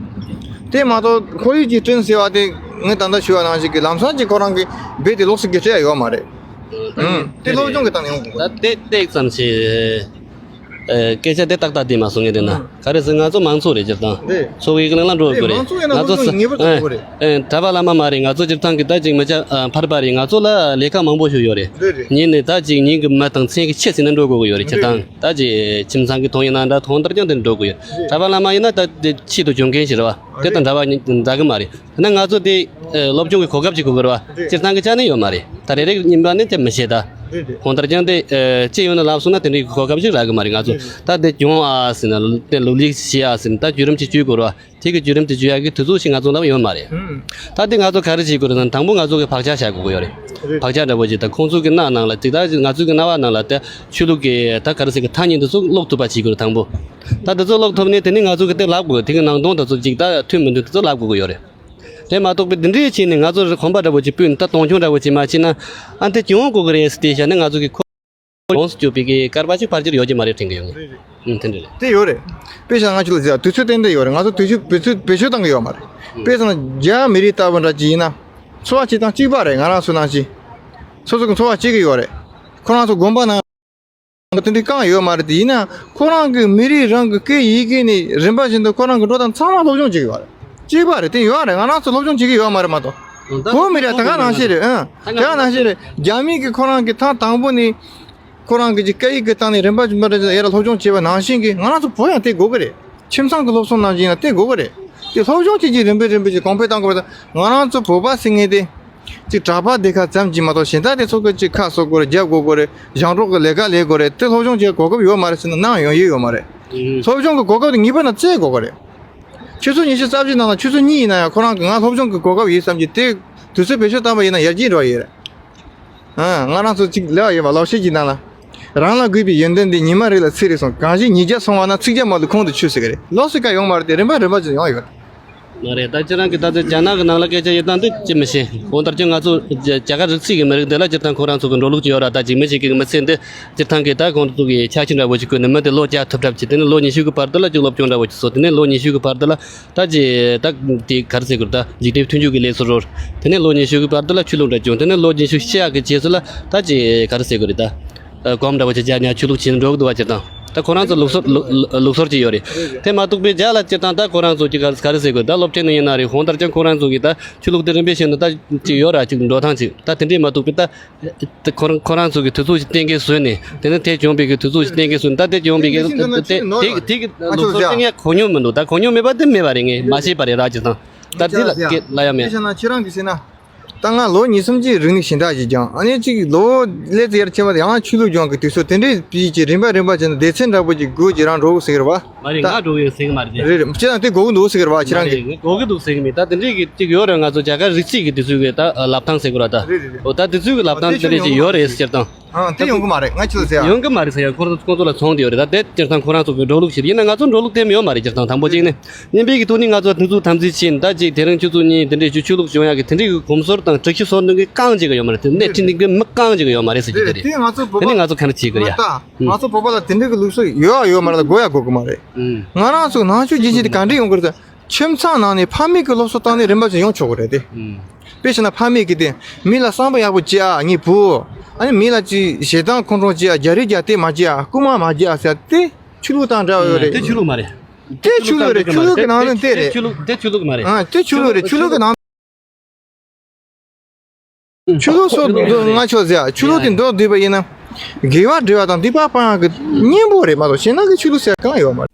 དེ་མ་གཏོགས་ཁོར་ཡུག་ཅིག་བསྐྲུན་ཟེར་བ་དེ་ངས་ད་ལྟ་ཞུས་པ་ནང་བཞིན་གྱི་ལམ་སང་ཅིག་ཁོ་རང་གི་རྦད་དེ་ལོགས་སུ་གི་སྤྲད་ཡ་ཡོད་མ་རེད། ཨང་། དེ་སློབ་སྦྱོང་གི་སྟེང་ནས་ཡོང་དགོས། ད་དེ་ཏོག་ཙམ་ཞིག་ཨེ། སྐད་ཆ་དེ་ཏག་ཏག་དེ་མ་གསུང་ངེས་དེ་ན། ག་རེ་ཟེར་ང་ཚོ་མང་ཚོགས་རེད་སྤྱིར་བཏང་། རེད། ཚོགས་པའི་གླེང་ལ་འགྲོ་དགོས་རེད། མང་ཚོགས་ཡིན་ན་ང་ཚོ་སློབ་སྦྱོང་ངེས་པར་དུ་དགོས་རེད། ཨེ། གྲྭ་པ་བླ་མ་མ་རེད། ང་ཚོ་སྤྱིར་བཏང་གི་ད་ཅིག་མི་སྐྱ་ཨ་ཕལ་པ་རེད། ང་ཚོ་ལ་ལས་ཀ་མང་པོ་ཞིག་ཡོད་རེད། རེད་རེད། ཉིན་ནས་ད་ཅིག་ཉིན་གྱི་མི་དང་མཚན་གྱི་ཕྱེད་ཟིན་ན་འགྲོ་དགོས་ཀྱི་ཡོད་རེད། སྤྱིར་བཏང་ད་ཅིག་ཁྱིམ་ཚང་གི་དོན་ཡིན་ན་འདྲ་གང་ལྟར་ཀྱང་དེ་འགྲོ་དགོས་ཡོད། རེད། གྲྭ་པ་བླ་མ་ཡིན་ན་ད་དེ་ཆེད་དུ་བྱུང་མཁན་ཞིག་རེད་བ། དེ་དང་འདྲ་བ་ཉིད་འདྲ་གི་མ་རེད། ད་ང་ཚོ་དེ་ཨ་སློབ་སྦྱོང་གི་གོ་སྐབས་ཅིག་དགོས་ཀྱི་རེད་བ། རེད། སྤྱིར་བཏང་གི་ཆ་ནས་ཡོད་མ་རེད། ད་རེ་རེ་གཉིས་པ་ནས་དེ་མི་ཤེས་ད། རེད་རེད། གང་ལྟར་ཀྱང་དེ་ཨ་ཅི་ཡོད་ན་ལབ་སོང་ན་དེ་འདྲའི་གོ་སྐབས་ཅིག་རག་གི་མ་རེད། ང་ཚོ་རེད། ད་དེ་སྦྱོང་ཨ་ཟེར་ན་དེ་སློབ་ལུགས་ཤེས་ཨ་ཟེར་ན་ད་བརྒྱུད་རིམ་ཅིག་བརྒྱུད་དགོས་རེད་བ། དེ་གི་བརྒྱུད་རིམ་དེ་བརྒྱུད་ཡག་གི་དུས་ཚོད་ཞིག་ང་ཚོ་ལ་ཡོད་མ་རེད། ཨང་། ད་དེ་ང་ཚོ་ག་རེ་བྱེད་དགོས་རེད་ཟེར་ན་དང་པོ་ང་ཚོ་གི་བག་ཆགས་བཞག་དགོས་ཀྱི་ཡོད་རེད། རེད། བག་ཆགས་འདྲ་པོ་ཅིག་ད་ཁོང་ཚོ་གི་རྣ་ནང་ལ་ཅིག་ད་ང་ཚོ་གི་རྣ་བ་ནང་ལ་དེ་ཆོས་ལུགས་ཀྱི་ད་ག་རེ་ཟེར་གི་ཐ་སྙད་འདི་ཚོ་ཀློག་ཐུབ་པ་བྱེད་དགོས་རེད་དང་པོ། ད་འདི་ཚོ་ཀློག་ཐུབ་ནས་དེ་ནས་ང་ཚོ་གི་དེ་ལབ་དགོས། དེ་གི་ནང་དོན་དེ་ཚོ་ཅིག་ད་མཐུན་མི་མཐུན་དེ་ཚོ་ལབ་དགོས་ཀྱི་ཡོད་རེད། དེ་མ་གཏོགས་པའི་འདི་འདྲའི་ཆེད་ནས་ང་ཚོ་གོམ་པ་འདྲ་པོ་ཅིག་སྤོས་ནས་ད་མཐོང་ཆུང་འདྲ་པོ་ཅིག་མ་བྱས་ན་ཨ་འདི་སྐྱོན་དགོས་ཀྱི་རེད་ཟེར་བལྟས་བཞག་ན་ང་ཚོ་གི་ཁོ་ཡོངས་སུ་གཅོད་པའི་གི་སྐར་མ་གཅིག་ཕལ་ཆེར་ཡོད་ཀྱི་མ་རེད་དྲན་གི་ཡོད་ངེས། ཨང་། དེ་འདྲ་རེད། དེ་ཡོད་རེད། དཔེ་བཞག་ན་ང་ཚོ་ལ་ཟེར་དུས་ཚོད་ཏན་ཏན་ཡོད་རེད། ང་ཚོ་དུས་ཚོད་བེད་སྤྱོད་བེད་སྤྱོད་བཏང་གི་ཡོད་མ་རེད། དཔེ་བཞག་ན་རྒྱ་མི་རིགས་ལྟ་བུ་འདྲ་ཅིག་ཡིན་ན། འཚོ་བ་བྱེད་སྟངས་གཅིག་པ་རེད། ང་རང་ཚོ་ནང་བཞིན། སོ་སོ་གི་འཚོ་བ་སྐྱེལ་གི་ཡོད་རེད། ཁོ་རང་ཚོ་དགོན་པ་ནང་དེ་འདྲའི་རྐང་ཡོད་མ་རེད་དེ། ཡིན་ན་ཁོ་རང་གི་མི་རིགས་རང་གི་སྐད་ཡི་གེ་ནས་རིམ་པ་བཞིན་དུ་ཁོ་རང་གི་འགྲོ་སྟངས་ཚང་མ་སློབ་སྦྱོང་བྱེད་ཀྱི་ཡོད་རེད། གཅིག་པ་རེད། དེ་ཡོད་རེད། ང་རང་ཚོ་སློབ་སྦྱོང་བྱེད་ཀྱི་ཡོད་མ་རེད་མ་གཏོགས། ད་བོད་མི་རེད། ད་ག་ནང་བཞིན་རེད། ཨང་། ད་ག་ནང་བཞིན་རེད། རྒྱ་མི་གི་ཁོ་རང་གི་ཐེངས་དང་པོ་ནས་ཁོ་རང་གི་སྐད་ཡིག་གི་སྟེང་ནས་རིམ་པ་རིམ་པ་རེ་ཡར་སློབ་སྦྱོང་བྱས་པ་ནང་བཞིན་གྱི་ང་རང་ཚོ་བོད་ཡང་དེ་དགོས་ཀྱི་རེད། ཁྱིམ་ཚང་གི་སློབ་གསོ་ནང་བཞིན་ཡང་དེ་དགོས་ཀྱི་རེད། དེ་སློབ་སྦྱོང་བྱེད་ཀྱི་རིམ་པས་རིམ་པས་ཀྱི་གོང་འཕེལ་གཏོང་དགོས་པ་དང་། ང་རང་ཚོ་བོད་པ་ཟེར་མཁན་དེ་ཅིག་གྲྭ་པ་སྡེ་ཁག་ཙམ་གྱིས་མ་གཏོགས། གཞན་དག་དེ་ཚོ་གི་ཅིག་ཁ་གསོ་དགོས་རེད། རྒྱབ་དགོས་དགོས་རེད། ཞིང་འབྲོག་གི་ལས་ཀ་ལས་དགོས་རེད། དེ་སློབ་སྦྱོང་བྱེད་གོ་སྐབས་ཡོད་མ་རེད་ཟེར་ན་ནམ་ཡང་ཡོད་ཡོད་མ་རེད། ཨུ། སློབ་སྦྱོང་གི་གོ་སྐབས་དེ་ངེས་པར་ན་བཙལ་དགོས་ཀྱི་རེད། ཆུ་ཚོད་ཉི་ཤུ་རྩ་བཞི་ནང་ལ་ཆུ་ཚོད་གཉིས་ཡིན་ན་ཡང་ཁོ་རང་གིས་ང་སློབ་སྦྱོང་གི་གོ་སྐབས་ཡིན་བསམ་གྱི་དེ་དུས་ཚོད་བེད་སྤྱོད་བཏང་པ་ཡིན་ན་ཡར་རྒྱས་འགྲོ་ཡི་རེད། ཨ། ང་རང་ཚོ་གཅིག་ལབ་ཡོད་པ། ལག་ཤེས་ཀྱི་ནང་ལ། རང་ལ་དགོས་པའི་ཡོན་ཏན་འདི་ཉི་མ་རེ་ལ་ཚིག་རེ་གསུང་། གང་ཞིག་ཉིས་བརྒྱ་སོང་བ་ན་ཚིག་བརྒྱ་མ་ལུས་ཁོང་དུ་ཆུད་ཟེར་གི་རེད། ལོགས་སུ་ཀ་ཡོང་མ་རེད་དེ། རིམ་པ་རིམ་པ་ཅིག་ཡོང་ཡོད། མ་རེད། ད་ཁྱེད་རང་གིས་ད་ལྟ་རྒྱ་ནག་གི་ནང་ལ་སྐད་ཆ་ཡོད་སྟངས་འདི་ཅི་མི་ཤེས། འོ། ད་ལྟ་ང་ཚོ་རྒྱ་རྒྱ་གར་རིགས་གཅིག་གི་མི་རིགས་འདི་ལ་སྤྱིར་བཏང་ཁོ་རང་ཚོ་གི་འགྲོ་ལུགས་ཅིག་ཡོད་ར། ད་འཇིགས་མེད་ཅིག་གི་མི་ཚེ་འདི་སྤྱིར་བཏང་གི་ད་ཁོང་ཚོ་གི་ཆ་ཤས་འདྲ་བོ་ཅིག་བཀོད་ནས། མི་དེ་ལོ་བརྒྱ་ཐུབ་གྲབས་བྱས། དེ་ནས་ལོ་ཉི་ཤུ་གི་བར་དུ་ལ་ཅིག་སློབ་སྦྱོང་འདྲ་བོ་ཅིག་སོང་། དེ་ནས་ལོ་ཉི་ཤུ་གི་བར་དུ་ལ་ད་ཅིག་ད་དེ་ག་རེ་ཟེར་དགོས་རེད། ད་འཇིགས་བྲལ་མཐུན་འཇུག་གི་ལས་སུ་རོལ། དེ་ནས་ལོ་ཉི་ཤུ་གི་བར་དུ་ལ་ཆོས་ལུགས་འདྲ་སྦྱོང་། དེ་ནས་ལོ་ཉི་ཤུ་ཕྱེད་ཀ་གི་རྗེས་སུ་ལ་ད་ཅིག་ག་རེ་ཟེར་དགོས་རེད། ད་ཨ། གོམ་འདྲ་བོ་ཅིག་རྒྱག་ནས་ཆོས་ལུགས་བྱས་ནས་འགྲོ་གི་འདུག་པ། སྤྱིར་བཏང་ད་ཁོ་རང་ཚོ་ལུགས་སྲོལ་ལུགས་ལུགས་སྲོལ་ཅིག་ཡོད་རེད། དེ་མ་གཏོགས་པའི་རྒྱ་ལ་སྤྱིར་བཏང་ད་ཁོ་རང་ཚོ་གི་ག་ག་རེ་ཟེར་དགོས། ད་སློབ་ཁྲིད་ནང་ཡིན་ན་རེད། འོ། ད་ཀྱང་ཁོ་རང་ཚོ་གི་ད་ཆོས་ལུགས་དེ་རིམ་པས་བྱས་ནས་ད་ཅིག་ཡོད་ར། ཅིག་འགྲོ་སྟངས་ཅིག་ད་དེ་འདྲས་མ་གཏོགས་པའི་ད། དེ་ཁོ་རང་ཁོ་རང་ཚོ་གི་དུས་ཚོད་ཅིག་གཏན་འཁེལ་བཟོས་ནས། དེ་ནས་དེ་བྱུང་བའི་གི་དུས་ཚོད་ཅིག་གཏན་འཁེལ་བཟོས་ནས། ད་དེ་བྱུང་བའི་གི་དེ་དེ་དེ་དེ་གི་ལུགས་སྲོལ་དེ་ངས་གོ་མྱོང་མི་འདུག། ད་གོ་མྱོང་མེད་པ་དེ་མེད་པ་རེད། ངས་མ་ཤེས་པ་རེད་ར། སྤྱིར་བཏང་ད་དེ་ལ་སྐད་ལ་ཡ་མེད། ཁྱེད་རང་གིས་བཤད་ན། ད་ང་ལོ་གཉིས་གསུམ་གྱི་རིང་ནས་ཞིང་བདག་ཅིག་སྦྱངས། ཨ་ནི་ཅིག་ལོ་ལས་ཙི་ཡར་ཕྱིན་པ་དེ་ཡང་ཆོས་ལུགས་སྦྱོང་གི་དུས་ཚོད་དེ་འདྲའི་བྱས་ཀྱི་རིམ་པ་རིམ་པ་བྱས་ནས་སྡེ་ཚན་འདྲ་པོ་ཅིག་སྒོ་ཅིག་རང་འགྲོ་དགོས་ཟེར་གི་རེད་པ། མ་རེད། ད་ང་འགྲོ་གི་ཡོད་ཟེར་གི་མ་རེད། རེད་རེད། ཁྱེད་རང་དེ་དགོས་ཀྱི་འདུག་ཟེར་གི་རེད་པ། ཁྱེད་རང་གིས། མ་རེད། དགོས་ཀྱི་འདུག་ཟེར་གི་མེད། ད་དེ་འདྲའི་གི་ཅིག་ཡོད་རེད། ང་ཚོ་རྒྱ་གར་རིགས་གཅིག་གི་དུས་ཚོད་གི་ད་ལབ་སྟངས་ཟེར་གི་རེད་པ། ད། རེད་རེད་རེད། འོ། ད་དུས་ཚོད་གི་ལབ་སྟངས་དེ་འདྲ་ཅིག་ཡོད་རེད། སྤྱིར་བཏང་། ཨང་། དེ་ཡོང་གི་མ་རེད། ང་ཁྱོད་ཟེར་ཡ། ཡོང་གི་མ་རེད་ཟེར་ཡ། ཁོ་ཚོ་ཁོ་ཚོ་ལ་ཚོང་དེ་ཡོད་རེད། ད་དེ་སྤྱིར་བཏང་ཁོ་རང་ཚོ་གི་འགྲོ་ལུགས་ཤིག་ཡིན་ན། ང་ཚོ་འགྲོ་ལུགས་དེ་མི་ཡོད་མ་རེད། སྤྱིར་བཏང་དང་པོ་གཅིག་ནས། གཉིས་པའི་གི་ཐོག་ནས་ང་ཚོ་དུས་ཚོད་དམ་འཛིན་བྱས་ནས། ད་ཅིག་དེ་རིང་ཆུ་ཚོད་གཉིས་དེ་འདྲའི་ཆུ་ཆོས་ལུགས་སྦྱོང་ཡག་གི་དེ་འདྲའི་གི་གོམས་སྲོལ་དང་སྒྲིག་གཞི་བཟོ་འདོད་མཁན་རྐང་གཅིག་གི་ཡོད་མ་རེད། དེ་སྣེ་ཁྲིད་འདོད་མཁན་མི་རྐང་གཅིག་གི་ཡོད་མ་རེད་ཟེར་གྱི་དེ་རེད། དེ་ང་ཚོ་བོད་པ་ལ་དེ་འདྲའི་གི་ལུགས་སྲོལ་ཡོད་ཡ་ཡོད་མ་རེད། དགོས་ཡ་དགོས་གི་མ་རེད། ང་རང་ཚོ་ནང་ཆོས་རྒྱུན་ཆད་དེ་ག་འདྲས་ཡོང་གི་རེད་ཟེར། ཁྱིམ་ཚང་ནང་ནས་ཕ་མེས་ཀྱི་སློབ་གསོ་བཏང་ནས་རིམ་པ་བཞིན་ཡོང་ཆོག་གི་རེད་དེ། དཔེ་བྱས་ན་ཕ་མེས་ཀྱིས་དེ་མི་ལ་བསམ་པ་ཡག་པོ་བྱེད་ཨ། ངའི་བུ། ཨ་ནི་མི་ལ་ཅིག་ཞེ་སྡང་ཁོང་ཁྲོ་བྱེད་ཨ། རྒྱག་རེས་རྒྱག་སྟེ་མ་བྱེད་ཨ། རྐུན་མ་མ་བྱེད་ཨ་ཟེར་དེ་ཆོས་ལུགས་དང་འདྲ་བ་ཡོད་རེད། དེ་ཆོས་ལུགས་མ་རེད། དེ་ཆོས་ལུགས་རེད། ཆོས་ལུགས་ཀྱི་ནང་དོན་དེ་རེད། ཆོས་ལུགས་དེ་ཆོས་ལུགས་མ་རེད། ཨ། དེ་ཆོས་ལུགས་རེད། ཆོས་ལུགས་ཀྱི་ནང་། ཆོས་ལུགས་སོགས་འདི་ང་ཆོས་ཟེར་ཡ། ཆོས་ལུགས་དེ་འགྲོ་བསྡད་པ་ཡིན་ན། དགེ་བ་སྒྲུབ་པ་དང་སྡིག་པ་སྤང་ཡག་གི་གཉེན་པོ་རེད་མ་གཏོགས་གཞན་དག་གི་ཆོས་ལུགས་ཟེར་གང་ཡོད་མ་རེད།